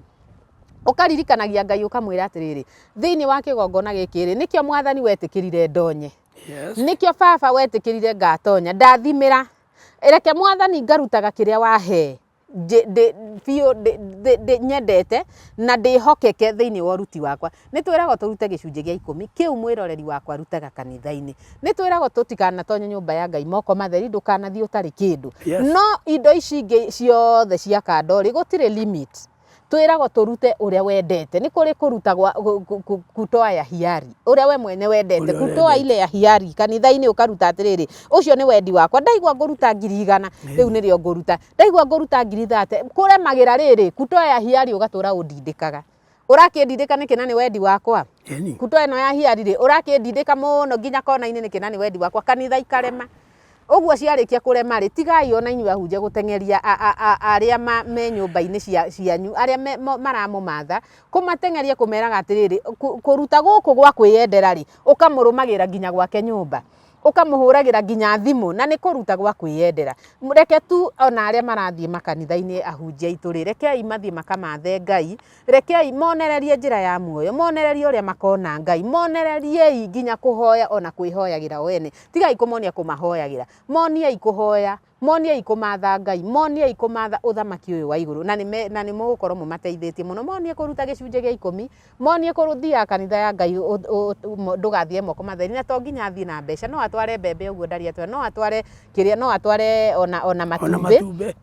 Ũkaririkanagia Ngai ũkamwĩra atĩrĩrĩ, thĩinĩ wa kĩgongona gĩkĩ rĩ, nĩkĩo mwathani wetĩkĩrire ndonye. Yes. Nĩkĩo baba wetĩkĩrire ngatonya, ndathimĩra. Reke mwathani ngarutaga kĩrĩa wahe. Biũ nyendete na ndĩhokeke thĩinĩ wa ũruti wakwa. Nĩ twĩragwo tũrute gĩcunjĩ gĩa 10, kĩu mwĩroreri wakwa arutaga kanitha-inĩ. Nĩ twĩragwo tũtikanatonye nyũmba ya Ngai moko matheri, ndũkanathiĩ ũtarĩ kĩndũ. Yes. No indo ici ingĩ ciothe cia kando rĩ, gũtirĩ limit. Twĩragwo tũrute ũrĩa wendete. Nĩ kũrĩ kũruta gwa kutoa ya hiari, ũrĩa we mwene wendete, Ũrĩa kutoa wendete. ile ya hiari. Kanitha-inĩ ũkaruta atĩrĩrĩ, ũcio nĩ wendi wakwa, ndaigua ngũruta 100,000, rĩu nĩrĩo ngũruta, ndaigua ngũruta 30,000. Kũremagĩra rĩrĩ, kutoa ya hiari ũgatũra ũndindĩkaga. Ũrakĩndindĩka nĩkĩ na nĩ wendi wakwa? Ĩni. Kutoa ĩno ya hiari rĩ, ũrakĩndindĩka mũno nginya kona-inĩ nĩkĩ na nĩ wendi wakwa? Kanitha ikarema. Ũguo ciarĩkia kũrema rĩ, tigai ona inyuĩ ahunjia gũteng'eria arĩa me nyũmba-inĩ cianyu, arĩa maramũmatha, kũmateng'eria kũmeraga atĩrĩrĩ, kũruta gũkũ gwa kwĩyendera rĩ, ũkamũrũmagĩra nginya gwake nyũmba, ũkamũhũragĩra nginya thimũ, na nĩ kũruta gwa kwĩyendera. Reke tu ona arĩa marathiĩ makanitha-inĩ ahunjia aitũ rĩ, rekei mathiĩ makamathe Ngai, rekei monererie njĩra ya muoyo, monererie ũrĩa makona Ngai, monereriei nginya kũhoya ona kwĩhoyagĩra o ene. Tigai kũmonia kũmahoyagĩra, moniei kũhoya, Moniei kũmatha Ngai, moniei kũmatha ũthamaki ũyũ wa igũrũ, na nĩ na nĩ mũgũkorwo mũmateithĩtie mũno. Monie kũruta gĩcunjĩ gĩa ikũmi, monie kũthiaga kanitha ya Ngai ndũgathiĩ moko matheri, na to nginya athiĩ na mbeca, no atware mbembe ũguo ndarĩ atware, no atware kĩrĩa, no atware ona ona Ona matumbĩ, matumbĩ.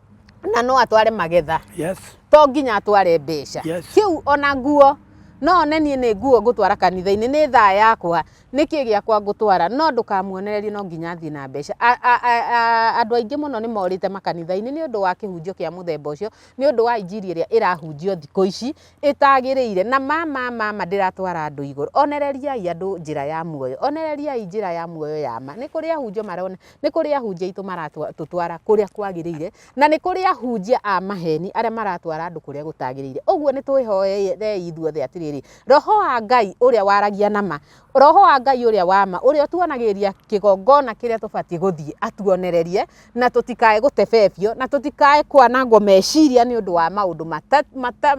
na no atware magetha. Yes. To nginya atware mbeca. Yes. Kĩu ona nguo, no one niĩ nĩ nguo ngũtwara kanitha-inĩ, nĩ thaa yakwa, nĩkĩ gĩakwa ngũtwara, no ndũkamuonererie no nginya athiĩ na mbeca. Andũ aingĩ mũno nĩ morĩte makanitha-inĩ nĩ ũndũ wa kĩhunjio kĩa mũthemba ũcio, nĩ ũndũ wa injiri ĩrĩa ĩrahunjio thikũ ici ĩtagĩrĩire, na ma ma ma ma ndĩratwara andũ igũrũ. Onereriai andũ njĩra ya muoyo, onereriai njĩra ya muoyo ya ma. Nĩ kũrĩ ahunjia marona, nĩ kũrĩ ahunjia aitũ maratũtwara kũrĩa kwagĩrĩire, na nĩ kũrĩ ahunjia a maheni arĩa maratwara andũ kũrĩa gũtagĩrĩire. Ũguo nĩ twĩhoerei ithuothe atĩrĩrĩ, roho wa Ngai ũrĩa waragia na ma, roho wa Ngai ũrĩa wa ma, ũrĩa ũtuonagĩria kĩgongona kĩrĩa tũbatiĩ gũthiĩ atuonererie, na tũtikae gũtebebio, na tũtikae kwanangwo meciria nĩ ũndũ wa maũndũ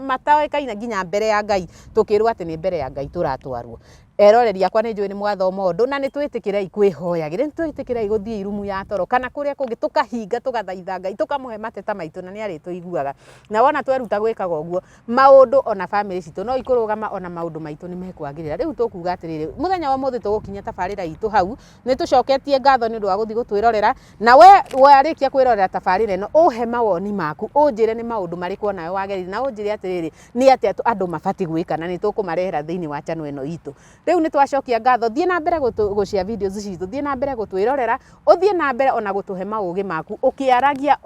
matoĩkaine nginya mbere ya Ngai, tũkĩrwo atĩ nĩ mbere ya Ngai tũratwarwo. Eroreri akwa nĩ njũĩ nĩ mwathoma ũndũ, na nĩ twĩtĩkĩrei kwĩhoyagĩra, nĩ twĩtĩkĩrei gũthiĩ irumu ya toro, kana kũrĩa kũngĩ tũkahinga tũgathaitha Ngai, tũkamũhe mateta maitũ na nĩ arĩtũiguaga. Na wona tweruta gwĩkaga ũguo, maũndũ ona bamĩrĩ citũ no ikũrũgama, ona maũndũ maitũ nĩ mekwagĩrĩra. Rĩu tũkuga atĩrĩrĩ, mũthenya wa ũmũthĩ tũgũkinyia tabarĩra itũ hau, nĩ tũcoketie ngatho nĩ ũndũ wa gũthiĩ gũtwĩrorera, na we warĩkia kwĩrorera tabarĩra ĩno, ũhe mawoni maku, ũnjĩre nĩ maũndũ marĩkũ onawe wagereire, na ũnjĩre atĩrĩrĩ, nĩ atĩa andũ mabatiĩ gwĩka, na nĩ tũkũmarehera thĩinĩ wa channel ĩno itũ. Rĩu nĩ twacokia ngatho, thiĩ na mbere gũshare videos citũ, thiĩ na mbere gũtwĩrorera, ũthiĩ na mbere ona gũtũhe maũgĩ maku, ũkĩaragia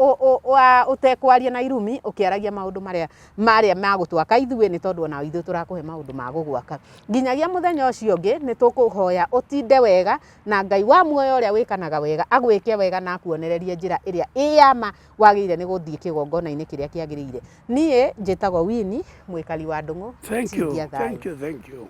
ũtekwaria na irumi, ũkĩaragia maũndũ marĩa marĩa magũtwaka ithuĩ, nĩ tondũ ona ithuĩ tũrakũhe maũndũ ma gũgwaka. Nginyagia mũthenya ũcio ũngĩ, nĩ tũkũhoya ũtinde wega, na Ngai wa muoyo ũrĩa wĩkanaga wega, agwĩke wega na akuonererie njĩra ĩrĩa ĩ ya ma wagĩrĩire nĩ gũthiĩ kĩgongona-inĩ kĩrĩa kĩagĩrĩire. Niĩ njĩtagwo Winnie, mwĩkari wa Ndũng'ũ. Thank you. Cinthia thayũ. Thank you. Thank you.